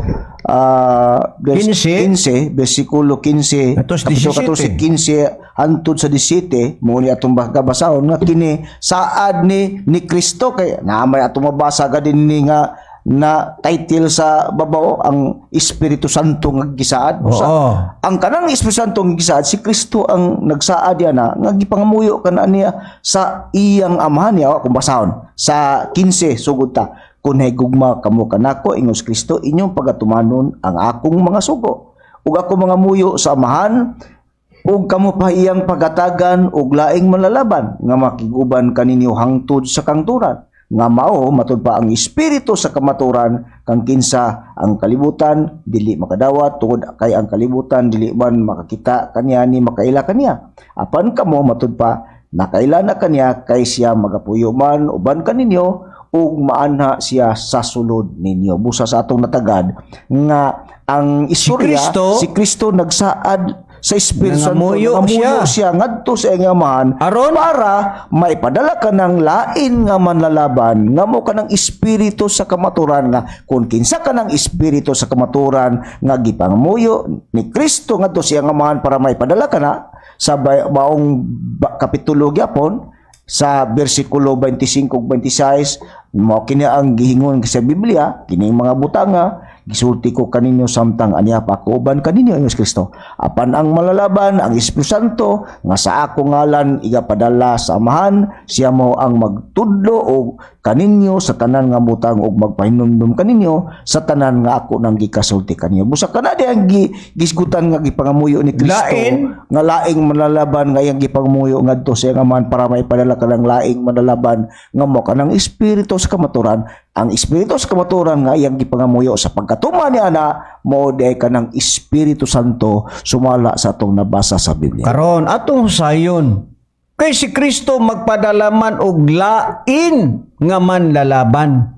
verse 15. 15, versikulo 15, Atos kapitulo 17. 14, 15 hantod sa 17 mo ni atong basahon nga kini saad ni Kristo kay naa may atong mabasa gadin ni nga na title sa babaw, ang Espiritu Santo nga gisaad. Usa, ang kanang Espiritu Santo nga gisaad, si Kristo ang nagsaad yan na nga gipangamuyo kana niya sa iyang Amahan niya. Kung basahon sa 15, sugod ta: "Kung gugma kamo kanako," ingon si Kristo, "inyong pagatumanon ang akong mga sugo, ug ako mangamuyo sa Amahan ug kamo pa iyang pagatagan og laing manlalaban nga makiguban kaninyo hangtod sa kangturan, nga mao," matud pa, "ang Espiritu sa kamaturan, kang kinsa ang kalibutan dili makadawat tungod kay ang kalibutan dili man makakita kaniya ni makaila kaniya. Apan kamo," matud pa, "nakaila na kaniya kay siya magapuyo man uban kaninyo ug maanha siya sa sulod ninyo." Busa sa atong natagad nga ang istorya, Kristo, si Kristo nagsaad sa Espiritu Santo, nangamuyo nangamuyo siya. Siya ngadto sa iyang Amahan Aron? Para maipadala ka ng lain nga manlalaban nga mo kanang Espiritu sa kamaturan, nga kung kinsa ka ng Espiritu sa kamaturan nga gipangamuyo ni Kristo ngadto sa iyang Amahan para maipadala ka na sa baong kapitulo gyapon sa bersikulo 25 ug 26. Mao kini ang gihingon sa Biblia: "Kining mga butanga gisulti ko kaninyo samtang ania pa ako uban kaninyo," ingon si Kristo. "Apan ang Manlalaban, ang Espiritu Santo nga sa ako ngalan igapadala sa Amahan, siya mo ang magtudlo og kaninyo sa tanan nga butang ug magpahinumdum kaninyo sa tanan nga ako nang gikasulti kaninyo." Busa kana di ang gisgutan nga gipangamuyo ni Kristo Lain? Nga laing manlalaban nga iyang gipangamuyo ngadto sa iyang Amahan para maipadala kanang laing manlalaban nga mo kanang Espiritu sa kamaturan. Ang Espiritu sa kamaturan nga iyang gipangamuyo sa pagkatuman ni ana mo di kanang Espiritu Santo sumala sa atong nabasa sa Biblia. Karon atong sayon. Kay si Kristo magpadala man og lain nga manlalaban.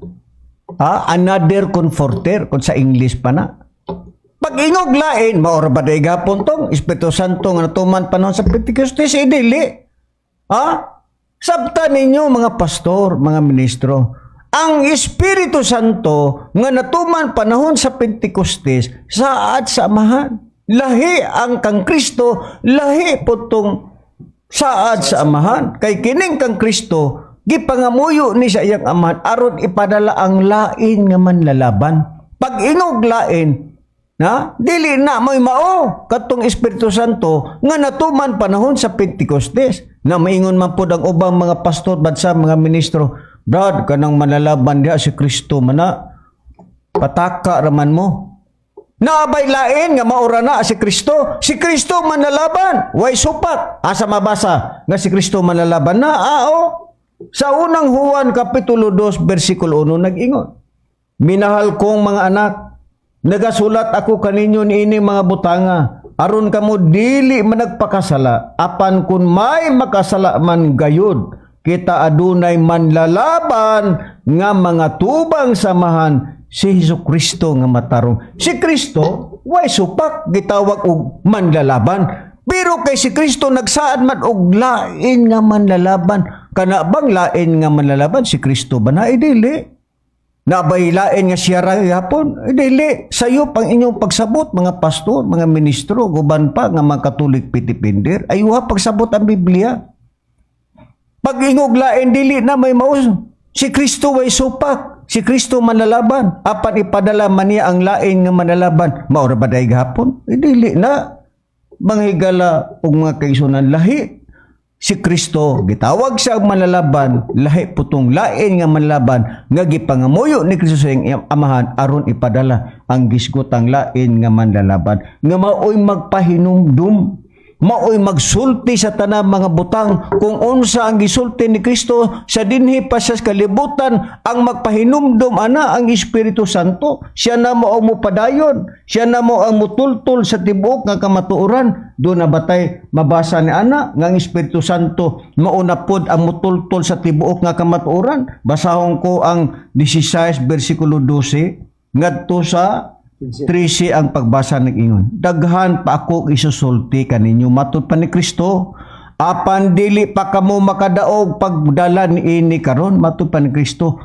Ha? Another comforter kung sa English pa na. Pag ingog lain, mao ra ba day gapon tong Espiritu Santo nga natuman panahon sa Pentecostes? Eh, dili. Ha? Sabta ninyo, mga pastor, mga ministro. Ang Espiritu Santo nga natuman panahon sa Pentecostes saad sa Amahan. Lahi ang kang Kristo, lahi po tong saad sa Amahan. Kay kining kang Kristo, gipangamuyo ni sa iyang Amahan aron ipadala ang lain nga manlalaban. Pag ingog lain, na dili na mo'y mao katong Espiritu Santo nga natuman panahon sa Pentecostes. Na maingon man pod ang ubang mga pastor bansa, mga ministro, "Brad, kanang manlalaban diha si Kristo mana, pataka raman mo." Naabay lain nga maura na si Kristo? Si Kristo manlalaban, way supak. Asa mabasa nga si Kristo manlalaban na? Oh. Sa Unang Juan kapitulo 2 versikulo 1 nag-ingon: "Minahal kong mga anak, nagasulat ako kaninyo niini mga butanga aron kamo dili managpakasala. Apan kun may makasala man gayud, kita adunay manlalaban nga mga tubang sa Amahan, si Hesus Kristo nga matarong." Si Kristo way supak, gitawag og manlalaban. Pero kay si Kristo nagsaad man og lain nga manlalaban. Kana bang lain nga manlalaban si Kristo ba na? Eh, dili. Nabay lain nga siya ra gihapon? Eh, dili. Sayo pang inyong pagsabot, mga pastor, mga ministro, guban pa nga mga Katolik pitipinder. Ayuha pagsabot ang Biblia. Pag ingog lain, dili na may maus. Si Kristo way supak. Si Kristo manlalaban. Apan ipadala man niya ang lain nga manlalaban. Mao ra ba day gihapon? Eh, dili na. Mga higala ug mga kaigsuonan, lahi. Si Kristo gitawag siya og manlalaban, lahi putong lain nga manlalaban nga gipangamuyo ni Kristo sa iyang Amahan aron ipadala ang gisgutang lain nga manlalaban nga maoy magpahinumdum, maoy magsulti sa tanang mga butang kung unsa ang gisulti ni Kristo sa dinhi pa sa kalibutan. Ang magpahinumdum ana ang Espiritu Santo. Siya na mo ang mupadayon, siya na mo ang mutultol sa tibuok nga kamatuoran. Do na batay mabasa ni ana nga ang Espiritu Santo mauna pod ang mutultol sa tibuok nga kamatuoran? Basahon ko ang 16 bersikulo 12 ngadto sa 13 ang pagbasa ng ingon: "Daghan pa ako isusulti kaninyo," matud pa ni Kristo, Apan dili pa kamo makadaog pagdala niini karon, matud pa ni Kristo.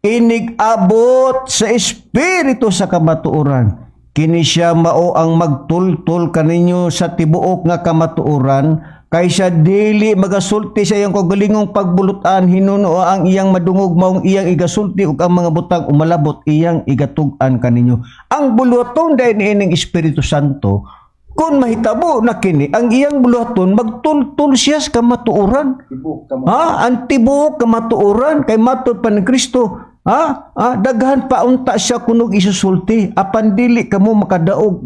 Inig abot sa Espiritu sa kamatuoran, kini siya mao ang magtultol kaninyo sa tibuok nga kamatuoran, kay siya dili magasulti sa iyang kaugalingong pagbulutan, hinuno ang iyang madungog maong iyang igasulti, ug ang mga butang umalabot iyang igatug-an kaninyo. Ang buluhaton dahil niining Espiritu Santo, kung mahitabo na kini ang iyang buluhaton, magtultol siya sa kamatuoran. Ha, ang tibuok kamatuoran, kay matud pa ni Kristo, ha? Ha, daghan pa unta siya kunog isusulti, apan dili kamo makadaog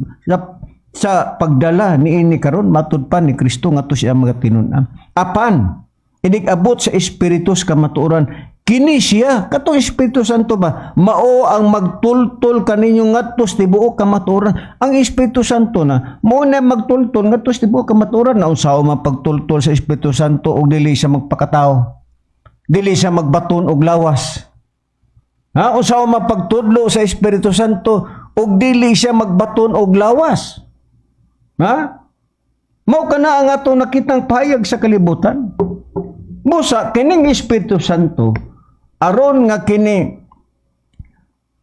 sa pagdala niini karon, matud pa ni Kristo ngadto siya mga tinun-an. Apan inig abot sa Espiritu sa kamatuoran, kini siya, katong Espiritu Santo ba, mao ang magtultol kaninyo ngadto sa tibuok kamatuoran. Ang Espiritu Santo na mao na magtultol ngadto sa tibuok kamatuoran. Na unsaon man pagtultol sa Espiritu Santo og dili siya magpakatao, dili siya magbaton og lawas? Ha, unsaon man pagtudlo sa Espiritu Santo og dili siya magbaton og lawas? Ha, mao kana ang atong nakitang pahayag sa kalibutan. Busa kining Espiritu Santo, aron nga kini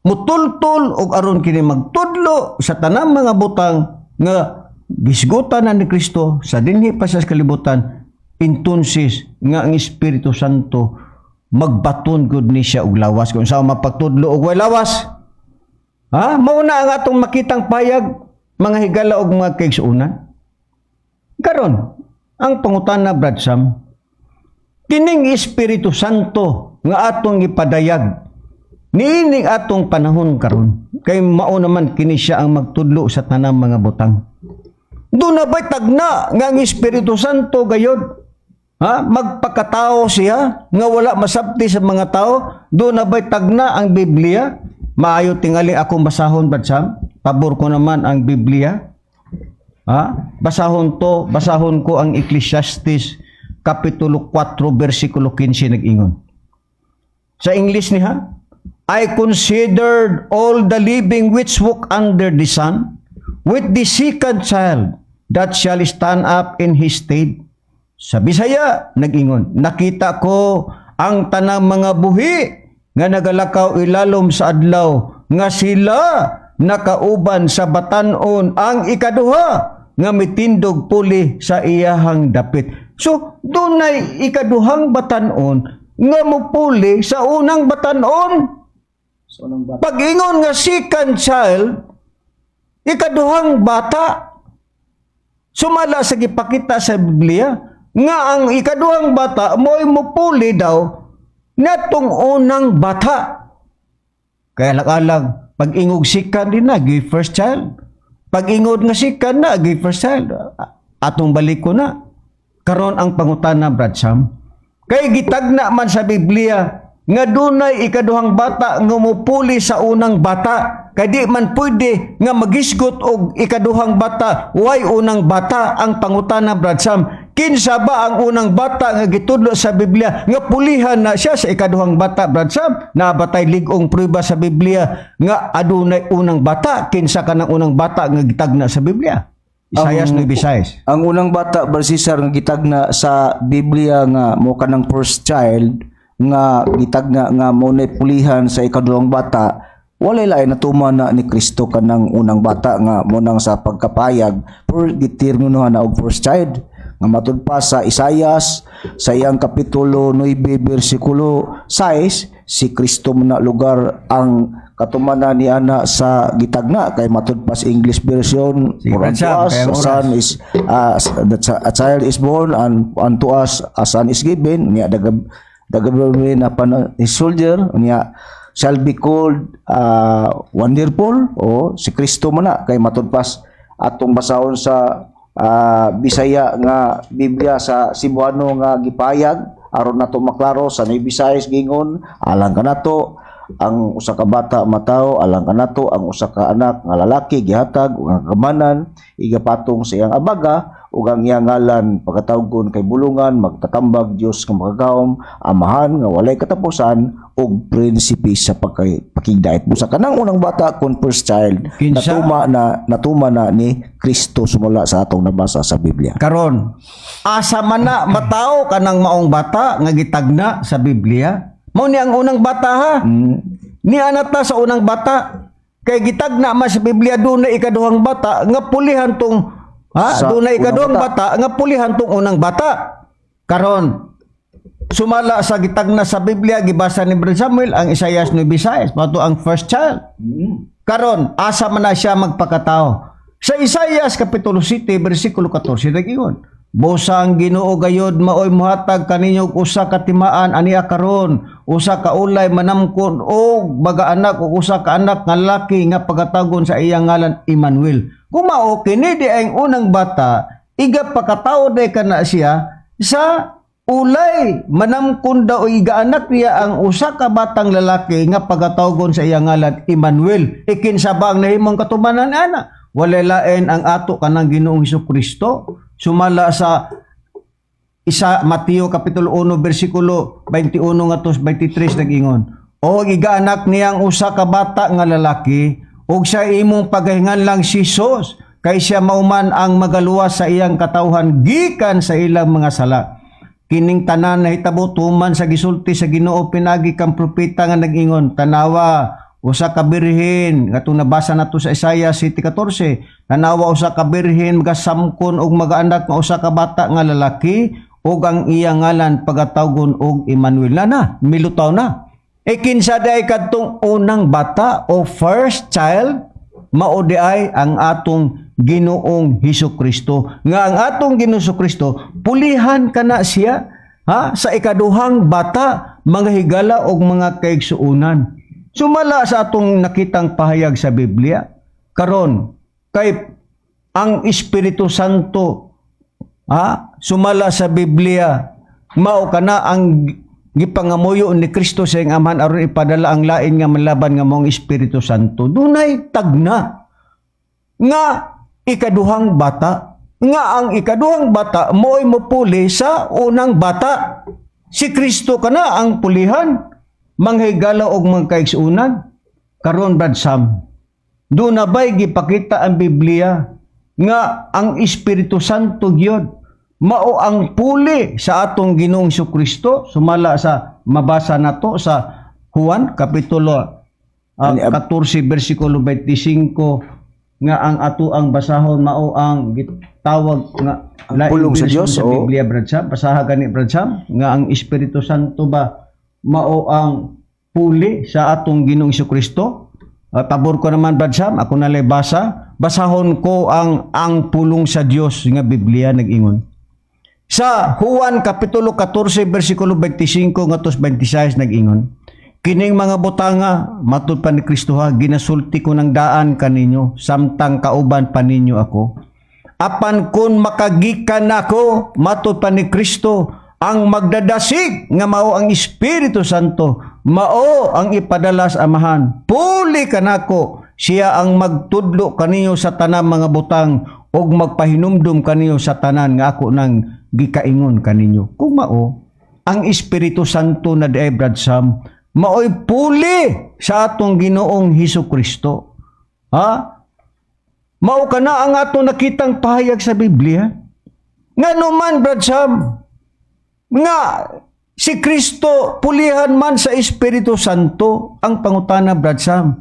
mutultol og aron kini magtudlo sa tanang mga butang nga gisgutan na ni Kristo sa dinhi pa sa kalibutan, entonces nga ang Espiritu Santo magbaton gud ni siya og lawas. Kung sa mapagtudlo og way lawas? Ha, mao na ang atong makitang payag, mga higala og mga kaigsuonan. Karon, ang pangutana, Brad Sam, kining Espiritu Santo nga atong gipadayag niining atong panahon karon, kay mao naman kini siya ang magtudlo sa tanang mga butang, duna ba'y tagna nga ang Espiritu Santo gayod, ha, magpakatao siya nga wala masabti sa mga tao? Duna ba'y tagna ang Biblia? Maayo tingali akong basahon, Brad Sam. Pabor ko naman ang Biblia. Ha, basahon to, basahon ko ang Ecclesiastes kapitulo 4 bersikulo 15. Nag-ingon sa English ni, ha, "I considered all the living which walk under the sun, with the second child that shall stand up in his stead." Sa Bisaya, nag-ingon, "Nakita ko ang tanang mga buhi nga nagalakaw ilalom sa adlaw, nga sila nakauban sa batanon ang ikaduha nga mitindog puli sa iyahang dapit." So, dunay ikaduhang batanon nga mupuli sa unang batanon. So, unang bata. Pag-ingon nga second child, ikaduhang bata. Sumala sa gipakita sa Biblia, nga ang ikaduhang bata mo'y mupuli daw natong unang bata. Kaya alang, pag-ingog second din na, give first child. Pag-ingod nga second na, give first child. Atong balik ko na. Karon ang pangutana, Brad Sam. Kay gitagna man sa Biblia nga dunay ikaduhang bata nga mupuli sa unang bata. Kay di man pwede nga magisgot og ikaduhang bata, way unang bata. Ang pangutana, Brad Sam, kinsa ba ang unang bata nga gitudlo sa Biblia nga pulihan na siya sa ikaduhang bata, Brad Sam? Naa ba tay lig-ong prueba sa Biblia nga adunay unang bata? Kinsa kanang unang bata nga gitagna sa Biblia? Isayas 9:6. Ang unang bata, Brad Cesar, nga gitagna sa Biblia nga mo kanang first child nga gitagna nga mo na pulihan sa ikaduhang bata, walay lain natuman na ni Kristo kanang unang bata nga mo nang sa pagkapayag per giterminuhan na og first child nga matud pa sa Isayas sa iyang kapitulo 9 bersikulo 6. Si Kristo man na lugar ang katumanan ni ana sa gitagna, kay matud pa sa English version, Sige, "For Brad unto Sam, us kaya a ang oras. son is that a child is born and unto us a son is given," niya, the government upon his shoulder," niya, "shall be called Wonderful," o si Kristo man na, kay matud pas atong basahon sa Bisaya nga Biblia sa Cebuano nga gipayag aron nato maklaro sa Bisayas. Gingon, "Alang kanato ang usa ka bata matawo, alang kanato ang usa ka anak nga lalaki gihatag, ug ang kamanan igapatong sa iyang abaga." Ug ang iyang ngalan pagkatawgon kay Bulungan, Magtatambag, Dios nga Makagagahom, Amahan nga walay katapusan ug Prinsipe sa Pakigdait. Busa kanang unang bata kun first child Kinsa? Natuma na ni Kristo sumala sa atong nabasa sa Biblia. Karon, asa man na matao kanang maong bata nga gitagna sa Biblia? Mao ni ang unang bata ha. Ni anat na sa unang bata. Kay gitagna man sa Biblia dunay ikaduhang bata nga pulihan tong ha, Sa dunay unang ikaduhang bata nga pulihan tong unang bata. Karon, sumala sa gitagna sa Biblia, gibasa ni Brother Samuel ang Isaiah 9:6, mao to ang first child. Karon, asa man na siya magpakatao? Sa Isaias kapitulo 7 bersikulo 14 nag-ingon, "Busa ang Ginoo gayod maoy muhatag kaninyo og usa ka timaan ania karon, usa ka ulay, manamkon og magaanak og usa ka anak nga lalaki nga pagatagon sa iyang ngalan Emmanuel." Kung mao kini di ang unang bata, iga pakatao day kana siya sa ulay, manamkon daw o igaanak niya ang usa ka batang lalaki nga pagatawgon sa iyang ngalan Emmanuel. Ikinsa ba ang nahimong katumanan ana? Walay lain ang ato kanang Ginoong Hesus Kristo. Sumala sa isa Mateo kapitulo 1 bersikulo 21 ngadto 23 nag-ingon, "O igaanak niya ang usa ka bata nga lalaki ug sa imong pagahinganlang si Jesus, kay siya mauman ang magaluwas sa iyang katawhan gikan sa ilang mga sala. Kining tanan nahitabo tuman sa gisulti sa Ginoo pinagi kang propeta nga nag-ingon, 'Tanawa, usa ka birhen,'" ngatong nabasa nato sa Isaiah 7:14, "Tanawa, usa ka birhen magasamkon og magaanak nga usa ka bata nga lalaki ug ang iyang ngalan pagatawgon og Emmanuel." Na na milutaw na. E kinsa day kadtong unang bata o first child? Mao di ay ang atong Ginoong Hesus Kristo. Nga ang atong Ginoong Hesus Kristo pulihan kana siya ha sa ikaduhang bata, mga higala og mga kaigsuonan. Sumala sa atong nakitang pahayag sa Biblia karon, kay ang Espiritu Santo ha, sumala sa Biblia, mao kana ang gipangamuyo ni Kristo sa iyang Amahan aron ipadala ang lain nga manlaban nga maong Espiritu Santo. Dunay tagna nga ikaduhang bata, nga ang ikaduhang bata mo'y mupuli sa unang bata. Si Kristo kana ang pulihan, manghigala og mga kaigsuonan. Karon, Brad Sam, doon na ba'y gipakita ang Biblia nga ang Espiritu Santo gyud mao ang puli sa atong Ginoong Kristo sumala sa mabasa nato sa Juan kapitulo 14 bersikulo 25, nga ang ato ang basahon mao ang gitawag nga Ang laing pulong sa version Dios, sa o? Biblia, Brad Sam? Basaha gani, Brad Sam, nga ang Espiritu Santo ba mao ang puli sa atong Ginoong Kristo? Pabor ko naman, Brad Sam, ako na lay basa. Basahon ko ang pulong sa Dios nga Biblia nag-ingon. Sa Juan kapitulo 14 bersikulo 25 ngadto 26 nag-ingon, "Kining mga butanga," matud pa ni Kristo ha, "ginasulti ko ng daan kaninyo samtang kauban pa ninyo ako. Apan kung makagikan nako," matud pa ni Kristo, "ang magdadasig nga mao ang Espiritu Santo, mao ang ipadala sa Amahan. Puli kanako, siya ang magtudlo kaninyo sa tanang mga butang ug magpahinumdum kaninyo sa tanan nga ako nang gikaingon kaninyo." Kung mao, ang Espiritu Santo na diay, Brad Sam, maoy puli sa atong Ginoong Hesus Kristo. Ha? Mao kana ang atong nakitang pahayag sa Biblia. Ngano man, Brad Sam, nga si Kristo pulihan man sa Espiritu Santo? Ang pangutana, Brad Sam,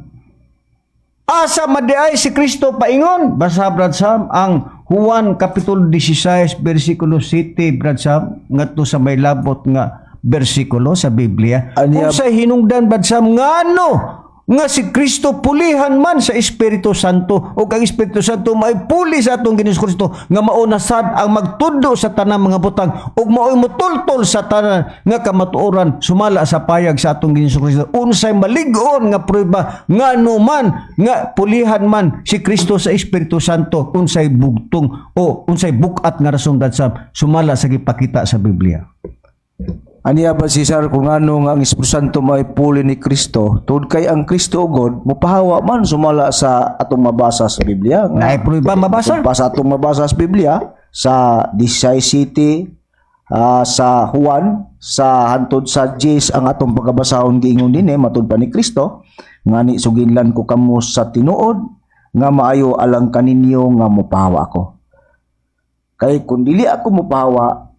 asa madiay si Kristo paingon? Basa, Brad Sam, ang Juan Kapitulo 16 versikulo 7, Brad Sam, ngadto sa may labot nga bersikulo sa Biblia. Anya- Kung sa hinungdan, Brad Sam, ngano nga si Kristo pulihan man sa Espiritu Santo o ang Espiritu Santo may puli sa atong Ginoong Kristo nga mao na sad ang magtudlo sa tanang mga butang ug mao'y mutultol sa tanan nga kamatuoran sumala sa payag sa atong Ginoong Kristo? Unsay malig-on nga prueba ngano man nga pulihan man si Kristo sa Espiritu Santo? Unsay bugtong o unsay bukat nga rason, Brad Sam, sumala sa gipakita sa Biblia? Aniya ba, Cesar, kung ano nga ang Espiritu Santo may puli ni Kristo, tungod kay ang Kristo ugod mupahawa man sumala sa atong mabasa sa Biblia. Nga, Naay prueba mabasa? Pa sa atong mabasa sa Biblia, Sa 16 City, sa Juan sa hantod sa Jes ang atong pagkabasahon. Giingon dinhi, matud pa ni Kristo, "Ngani suginlan ko kamo sa tinuod nga maayo alang kaninyo nga mopahawa ako. Kay kung dili ako mopahawa,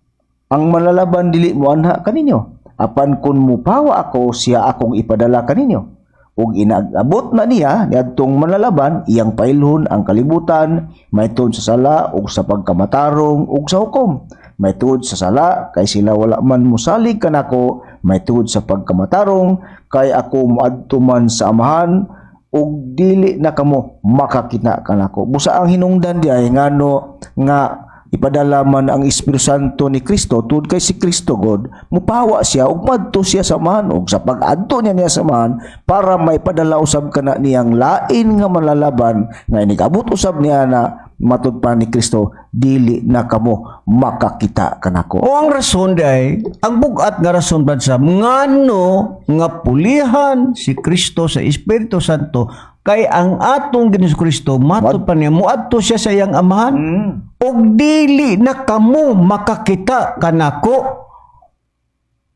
ang Manlalaban dili moanha kaninyo. Apan kung mopahawa ako, siya akong ipadala kaninyo. Ug inag-abot na niya niadtong Manlalaban, iyang pailhon ang kalibutan mahitungod sa sala ug sa pagkamatarong ug sa hukom. Mahitungod sa sala, kay sila wala man mosalig kanako. Mahitungod sa pagkamatarong, kay ako moadto man sa Amahan ug dili na kamo makakita kanako." Busa ang hinungdan di ay ngano nga ipadala man ang Espiritu Santo ni Kristo, tungod kay si Kristo God mupawa siya ug madto siya sa Amahan, ug sa pag-adto niya niya sa Amahan para maipadala usab kana niyang lain nga Manlalaban nga inigabot usab niya na, matud pa ni Kristo, dili na kamo makakita kanako. O ang rason day, ang bugat nga rason ba sa ngano nga pulihan si Kristo sa Espiritu Santo, kay ang atong Ginoong Kristo, matud pa niya, muadto siya sa iyang Amahan ug dili na kamo makakita kanako.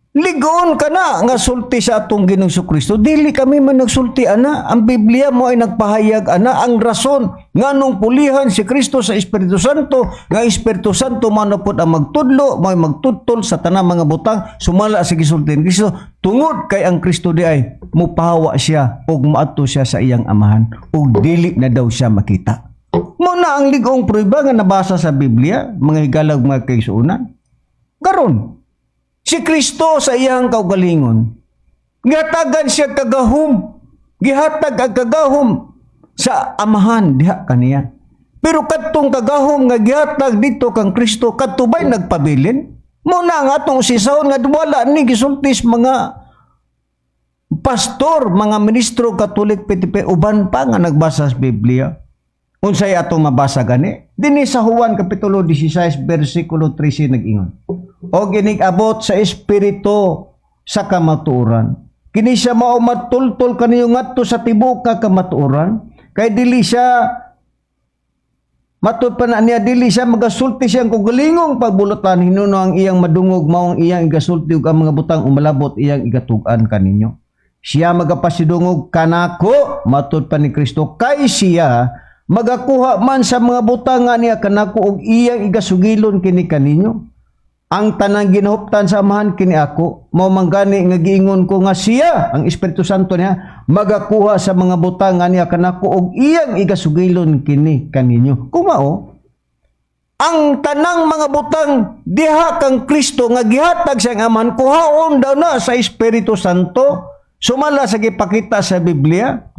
Ligon ka na nga sulti sa atong Ginoong Kristo. Dili kami man nagsulti ana. Ang Biblia mo ay nagpahayag ana ang rason nganong pulihan si Kristo sa Espiritu Santo, nga Espiritu Santo man pod ang magtudlo, may magtudtol sa tanang mga butang sumala sa gisulti ni Kristo, tungod kay ang Kristo di ay mupahawa siya ug moadto siya sa iyang Amahan ug dili na daw siya makita. Mo na ang ligong prueba nga nabasa sa Biblia, mga higalag, mga kaigsuonan. Karon, si Kristo sa iyang kaugalingon, gihatagan siya kagahom. Gihatag ang kagahom sa Amahan diha kaniya. Pero kadtong kagahom nga gihatag dito kang Kristo, kadto ba'y nagpabilin? Mo na ang atong sisahon nga wala ni gisultis mga pastor, mga ministro Katolik, PTP, uban pa nga nagbasa sa Biblia. Unsay atong mabasa gani? Dinhi sa Juan kapitulo 16 bersikulo 13, nag-ingon: "Og inig-abot sa Espiritu sa kamatuoran. Kini siya mao matultol kaniyo ngadto sa tibuok ka kamatuoran, kay dili siya," matud pa na niya, "dili siya magasulti siyang kaugalingong pagbulutan, hinuno ang iyang madungog mao ang iyang igasulti, ug ang mga butang umalabot iyang igatug-an kaninyo. Siya magapasidungog kanako," matud pa ni Kristo, "kay siya magakuha man sa mga butang nga niya kanako ug iyang igasugilon kini kaninyo. Ang tanang ginahuptan sa Amahan kini ako. Mao man gani nga giingon ko nga siya, ang Espiritu Santo niya, magakuha sa mga butang nga niya kanako ug iyang igasugilon kini kaninyo." Kumao, ang tanang mga butang diha kang Kristo nga gihatag sa Amahan, kuhaon daw na sa Espiritu Santo sumala sa gipakita sa Biblia.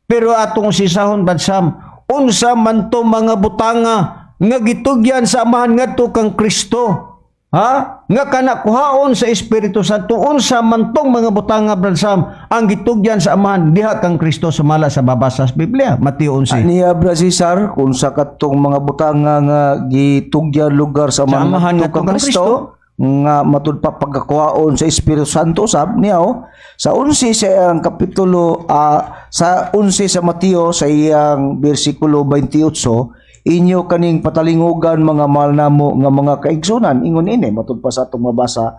Pero atong sisahon, Badsam, unsa man to mga butanga nga gitugyan sa Amahan ngadto kang Kristo? Ha? Nga kana kuhaon sa Espiritu Santo, unsa man tong mga butanga, Bradsam, ang gitugyan sa Amahan diha kang Kristo sumala sa babasa sa Biblia? Mateo 11. Niya, Bra Cesar, kung sa katong mga butanga nga gitugyan lugar sa Sa Amahan ngadto kang kang Kristo, nga matud pa pagkakuhaon sa Espiritu Santo sab niya oh, sa 11 sa iyang kapitulo, sa 11 sa Mateo sa iyang bersikulo 28, "Inyo kaning patalingugan, mga mahal namo nga mga kaigsunan." Ingon ini matud pa sa atong mabasa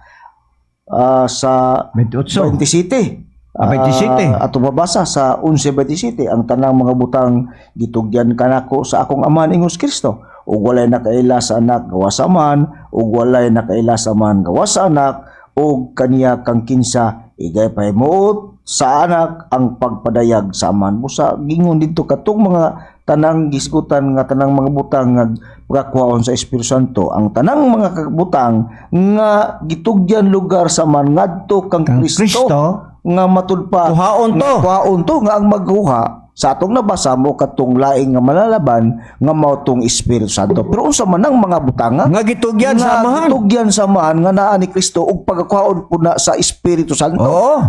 sa 28. 27. Ah, 27. Ato mabasa sa 11:27, "Ang tanang mga butang gitugyan kanako sa akong Amahan," ingos Kristo, "ug walay nakaila sa Anak gawas sa Amahan, ug walay nakaila sa Amahan gawas sa Anak ug kaniya kang kinsa igay pahimuot sa Anak ang pagpadayag sa Amahan." Busa gingon didto katong mga tanang gisgutan nga tanang mga butang nga pagkakuhaon sa Espiritu Santo, ang tanang mga butang nga gitugyan lugar sa Amahan ngadto kang Kang Kristo, Kristo, nga matud pa kuhaon to. nga kuhaon to, nga ang magkuha sa atong nabasa mo katong laing nga Manlalaban nga mao tong Espiritu Santo. Pero unsa man ang mga butanga Nga gitugyan sa nga Amahan? gitugyan sa Amahan nga naa ni Kristo ug pagkakuhaon pud na sa Espiritu Santo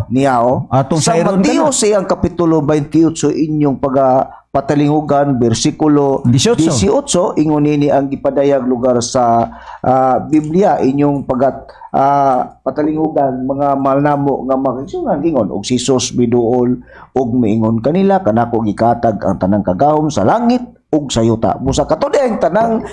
niya oh. Atong Sa sayron ka Mateo na. sa iyang kapitulo 28, inyong paga patalingugan bersikulo 18. 18, ingon nini ang gipadayag lugar sa Biblia, inyong pagat patalingugan, mga mahal namo nga mga kaigsuonan. Ingon, "Og si Jesus miduol ug miingon kanila, 'Kanako gikatag ang tanang kagahom sa langit ug sa yuta. Busa kato ang tanang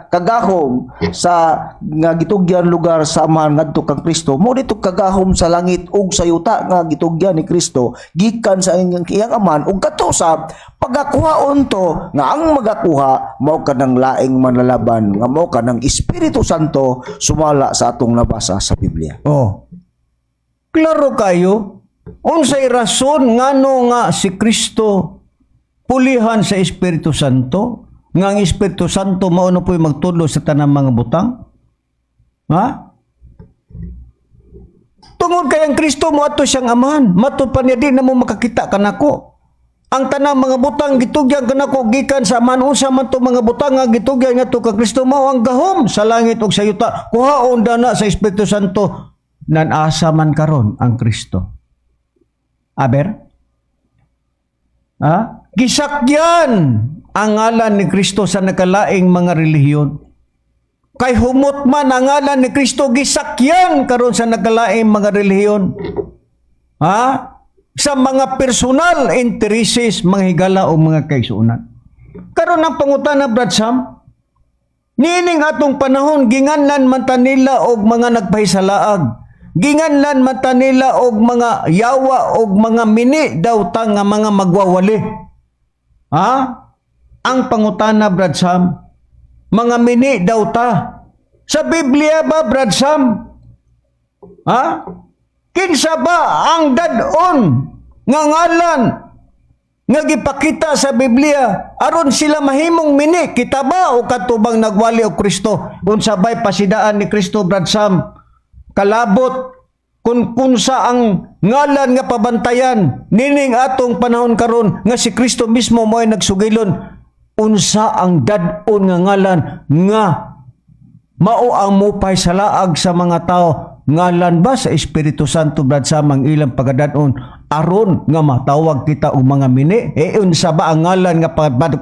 kagahom sa nga gitugyan lugar sa Amahan ngadto kang Kristo, mo dito kagahom sa langit ug sa yuta nga gitugyan ni Kristo gikan sa iyang iyang Amahan, ug kato sa pagakuhaon to nga ang magakuha mao kanang laing manlalaban nga mao kanang Espiritu Santo sumala sa atong nabasa sa Biblia. Oh. Klaro kayo, unsay rason ngano nga si Kristo pulihan sa Espiritu Santo, nga ang Espiritu Santo mao na po'y magtudlo sa tanang mga butang? Ha? Tungod kay ang Kristo moadto siyang Amahan, matud pa niya, "Di na mo makakita kanako. Ang tanang mga butang gitugyan kanako gikan sa Amahan." Unsa man to mga butang nga gitugyan ngadto ka Kristo? Mao ang gahom sa langit ug sa yuta. Kuhaon dana sa Espiritu Santo. Nanasa man karon ang Kristo? Aber? Ha? Gisakyan ang ngalan ni Kristo sa nakalaing mga relihiyon. Kay humot man ang ngalan ni Kristo, gisakyan karon sa nakalaing mga relihiyon. Ha? Sa mga personal interests, mga higala o mga kaigsuonan. Karon ang pangutana, Brad Sam, niining atong panahon, ginganlan man ta nila og mga nagpahisalaag. Ginganlan man ta nila og mga yawa og mga mini daw ta nga mga magwawali. Ha? Ang pangutana, Brad Sam, mga mini daw ta. Sa Biblia ba, Brad Sam? Ha? Kinsa ba ang dad-on nga ngalan nga gipakita sa Biblia aron sila mahimong mini? Kita ba o katubang nagwali og Kristo? Unsa bay pasidaan ni Kristo, Brad Sam, kalabot kung kunsa ang ngalan nga pabantayan nining atong panahon karon nga si Kristo mismo mo'y nagsugilon? Unsa ang dad-on nga ngalan nga mao ang mupay sa laag sa mga tao? Ngalan ba sa Espiritu Santo, Brad Sam, ang ilang pagadad-on aron nga matawag kita og mga mini? Eh unsa ba ang ngalan nga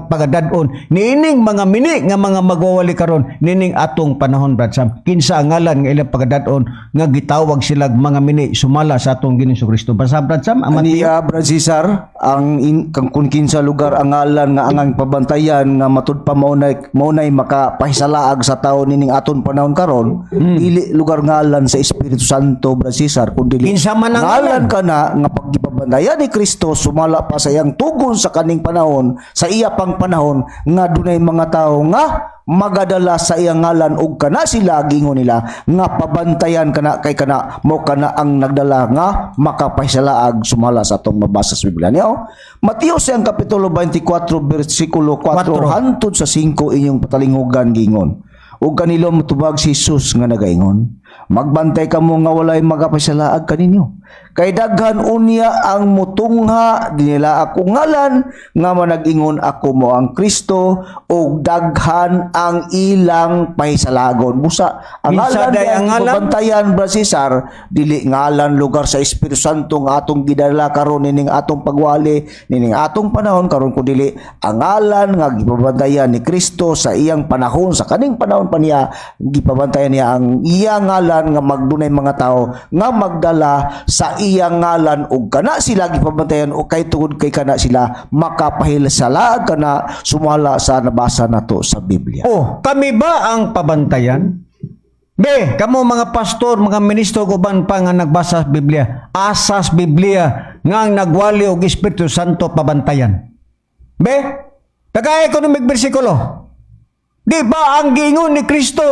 pagadad-on niining mga mini nga mga magwawali karon nining atong panahon, Brad Sam? Kinsa ang ngalan nga ilang pagadad-on nga gitawag sila mga mini sumala sa atong Ginoong Kristo? Basa, Brad Sam, ang Mateo. Aniya, Brad Cesar, ang in, kang kung kinsa lugar ang ngalan nga angang pabantayan nga matud pa maunay makapahisalaag sa tao nining aton panahon karon, dili lugar ngalan sa Espiritu Santo, Brad Cesar, kundi Kinsa man ang ngalan kana nga paggipabantayan ni Kristo sumala pa sa iyang tugon sa kaning panahon, sa iya pang panahon, nga dunay mga tao nga magadala sa iyang ngalan ug kana sila gingon nila nga pabantayan kana kay kana mo kana ang nagdala nga makapahisalaag sumala sa atong mabasa sa Biblia niya. Mateo siyang kapitulo 24 bersikulo 4 hantod sa 5, inyong patalinghugan. Gingon ug kanilo motubag si Jesus nga nagaingon, "Magbantay kamo nga walay magapahisalaag kaninyo, kay daghan unya ang mutungha dinila ako ngalan nga manag-ingon, 'Ako mo ang Kristo,' ug daghan ang ilang pahisalagon." Busa ang Kinsa ngalan day ang ngalan? Bantayan, Brad Cesar, dili ngalan lugar sa Espiritu Santo nga atong gidala karon nining atong pagwali nining atong panahon karon, kundi ang ngalan nga gipabantayan ni Kristo sa iyang panahon, sa kaning panahon pa niya, gipabantayan niya ang iyang ngalan nga magdunay mga tao nga magdala sa iyang ngalan ug kana sila gipabantayan o kay tungod kay kana sila makapahisalaag kana sumala sa nabasa nato sa Biblia. Oh, kami ba ang pabantayan? Be, kamo mga pastor, mga ministro, uban pa nga nagbasa sa Biblia, asas Biblia nga ang nagwali og Espiritu Santo pabantayan? Be, tagay economic bersikulo. Di ba ang giingon ni Kristo,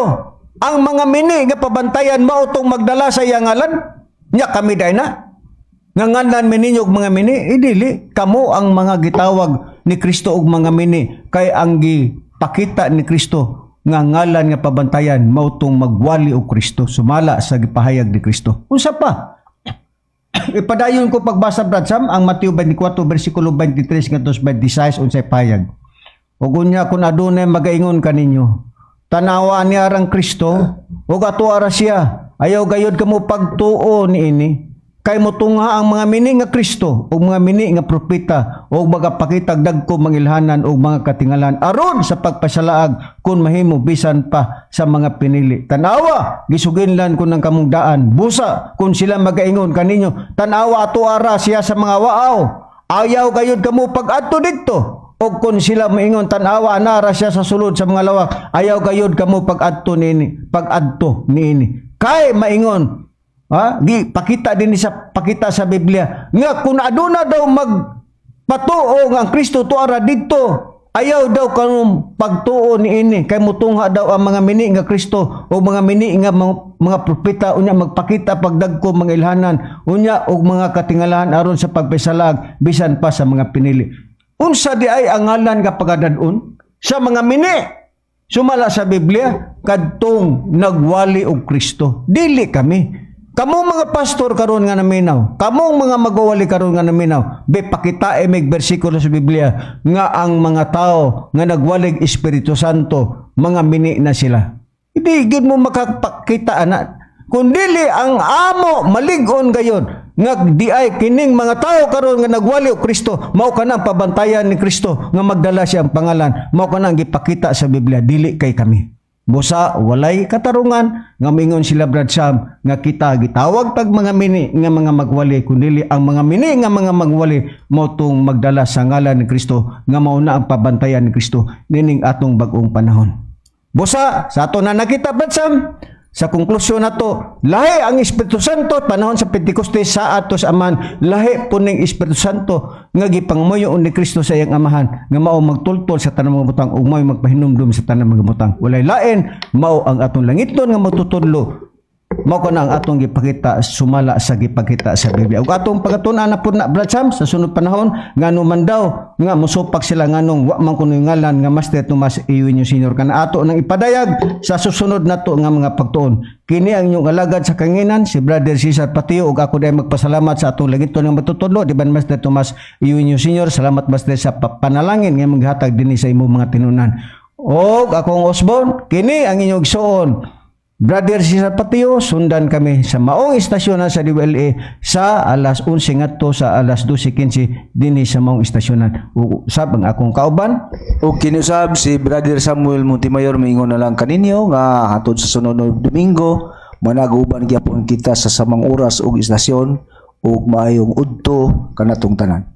ang mga mini nga pabantayan mao tong magdala sa iyang ngalan? Nya kami day na? Nga ngalan mi ninyo og mga mini? Eh, dili. Kamo ang mga gitawag ni Kristo og mga mini kay ang gipakita ni Kristo nga ngalan nga pabantayan mao tong magwali og Kristo sumala sa gipahayag ni Kristo. Unsa pa? Ipadayon ko pagbasa, Brad Sam, ang Mateo 24 versikulo 23 ngadto sa 26, unsay pahayag. Ug unya kung adunay magaingon kaninyo, "Tanawa, niara ang Kristo," ug "Ato ara siya," ayaw gayud kamo pagtuo niini. Kay mutungha ang mga mini nga Kristo ug mga mini nga propeta ug magapakitag dagko mangilhanan ug mga katingalan aron sa pagpasalaag, kung mahimo, bisan pa sa mga pinili. Tanawa, gisuginlan ko ng kamong daan. Busa kung sila magaingon kaninyo, "Tanawa, ato ara siya sa mga waaw," ayaw gayud kamo pag-adto didto. Og kung sila moingon, "Tan-awa, naa ra siya sa sulod sa mga lawak," ayaw gayud kamo pag-adto niini, pag-adto niini. Kay maingon, ha, gi pakita din sa pakita sa Biblia nga kung aduna daw mag patuo nga ang Kristo tuara didto, ayaw daw kanong pagtuo niini kay mutungha daw ang mga mini nga Kristo o mga mini nga mga propeta, unya magpakita pagdagko mga ilhanan, unya og mga katingalahan aron sa pagpisalag bisan pa sa mga pinili. Unsa di ay ang ngalan nga pagadad-on sa mga mini sumala sa Biblia? Kadtong nagwali og Kristo, dili kami. Kamo mga pastor karon nga naminaw, kamong mga magwawali karon nga naminaw, be pakitae mig bersikulo sa Biblia nga ang mga tao nga nagwalig Espiritu Santo, mga mini na sila. Hindi gid mo makapakita ana. Kung dili ang amo malig-on gayon nga di ay kining mga tao karon nga nagwali og Kristo, mao kana ang pabantayan ni Kristo nga magdala siya ang pangalan, mao kana ang gipakita sa Biblia, dili kay kami. Busa walay katarungan nga mingon sila, Brad Sam, nga kita gitawag tag mga mini nga mga magwali, kundi ang mga mini nga mga magwali mao tong magdala sa ngalan ni Kristo nga mao na ang pabantayan ni Kristo nining atong bag-ong panahon. Busa sa ato na nakita, Brad Sam, sa konklusyon nato, lahi ang Espiritu Santo panahon sa Pentecostes sa atos Amahan, lahi po ning Espiritu Santo nga gipangamuyo ni Kristo sa iyang Amahan nga mao magtultol sa tanang mga butang ug mao magpahinumdum sa tanang mga butang. Walay lain, mao ang atong langiton nga magtutudlo, mao kana ang atong gipakita sumala sa gipakita sa Biblia. Ug atong pagtun-an na pud na, Brad Sam, sa sunod panahon, ngano man daw nga mosupak sila, nganong wa man kuno ngalan nga Master Tomas Eugenio Senior, kana ato nang ipadayag sa susunod nato nga mga pagtuon. Kini ang inyong alagad sa kanginan, si Brother Cesar Patio, ug ako dahil magpasalamat sa atong langiton nga matutudlo, di ba, Master Tomas Eugenio Senior. Salamat, Master, sa panalangin nga maghatag dinhi sa imong mga tinunan. Og akong Osborne, kini ang inyong igsuon, Brother Cesar Patio. Sundan kami sa maong istasyonan sa DWLA sa alas 11 ngadto sa alas 12:15 dinhi sa maong istasyonan. Ug usab ang akong kauban. Ug kinusab si Brother Samuel Montemayor, miingon na lang kaninyo nga hatod sa sunod na Domingo managuban gyapon kita sa samang oras ug istasyon, ug maayong udto kanatong tanan.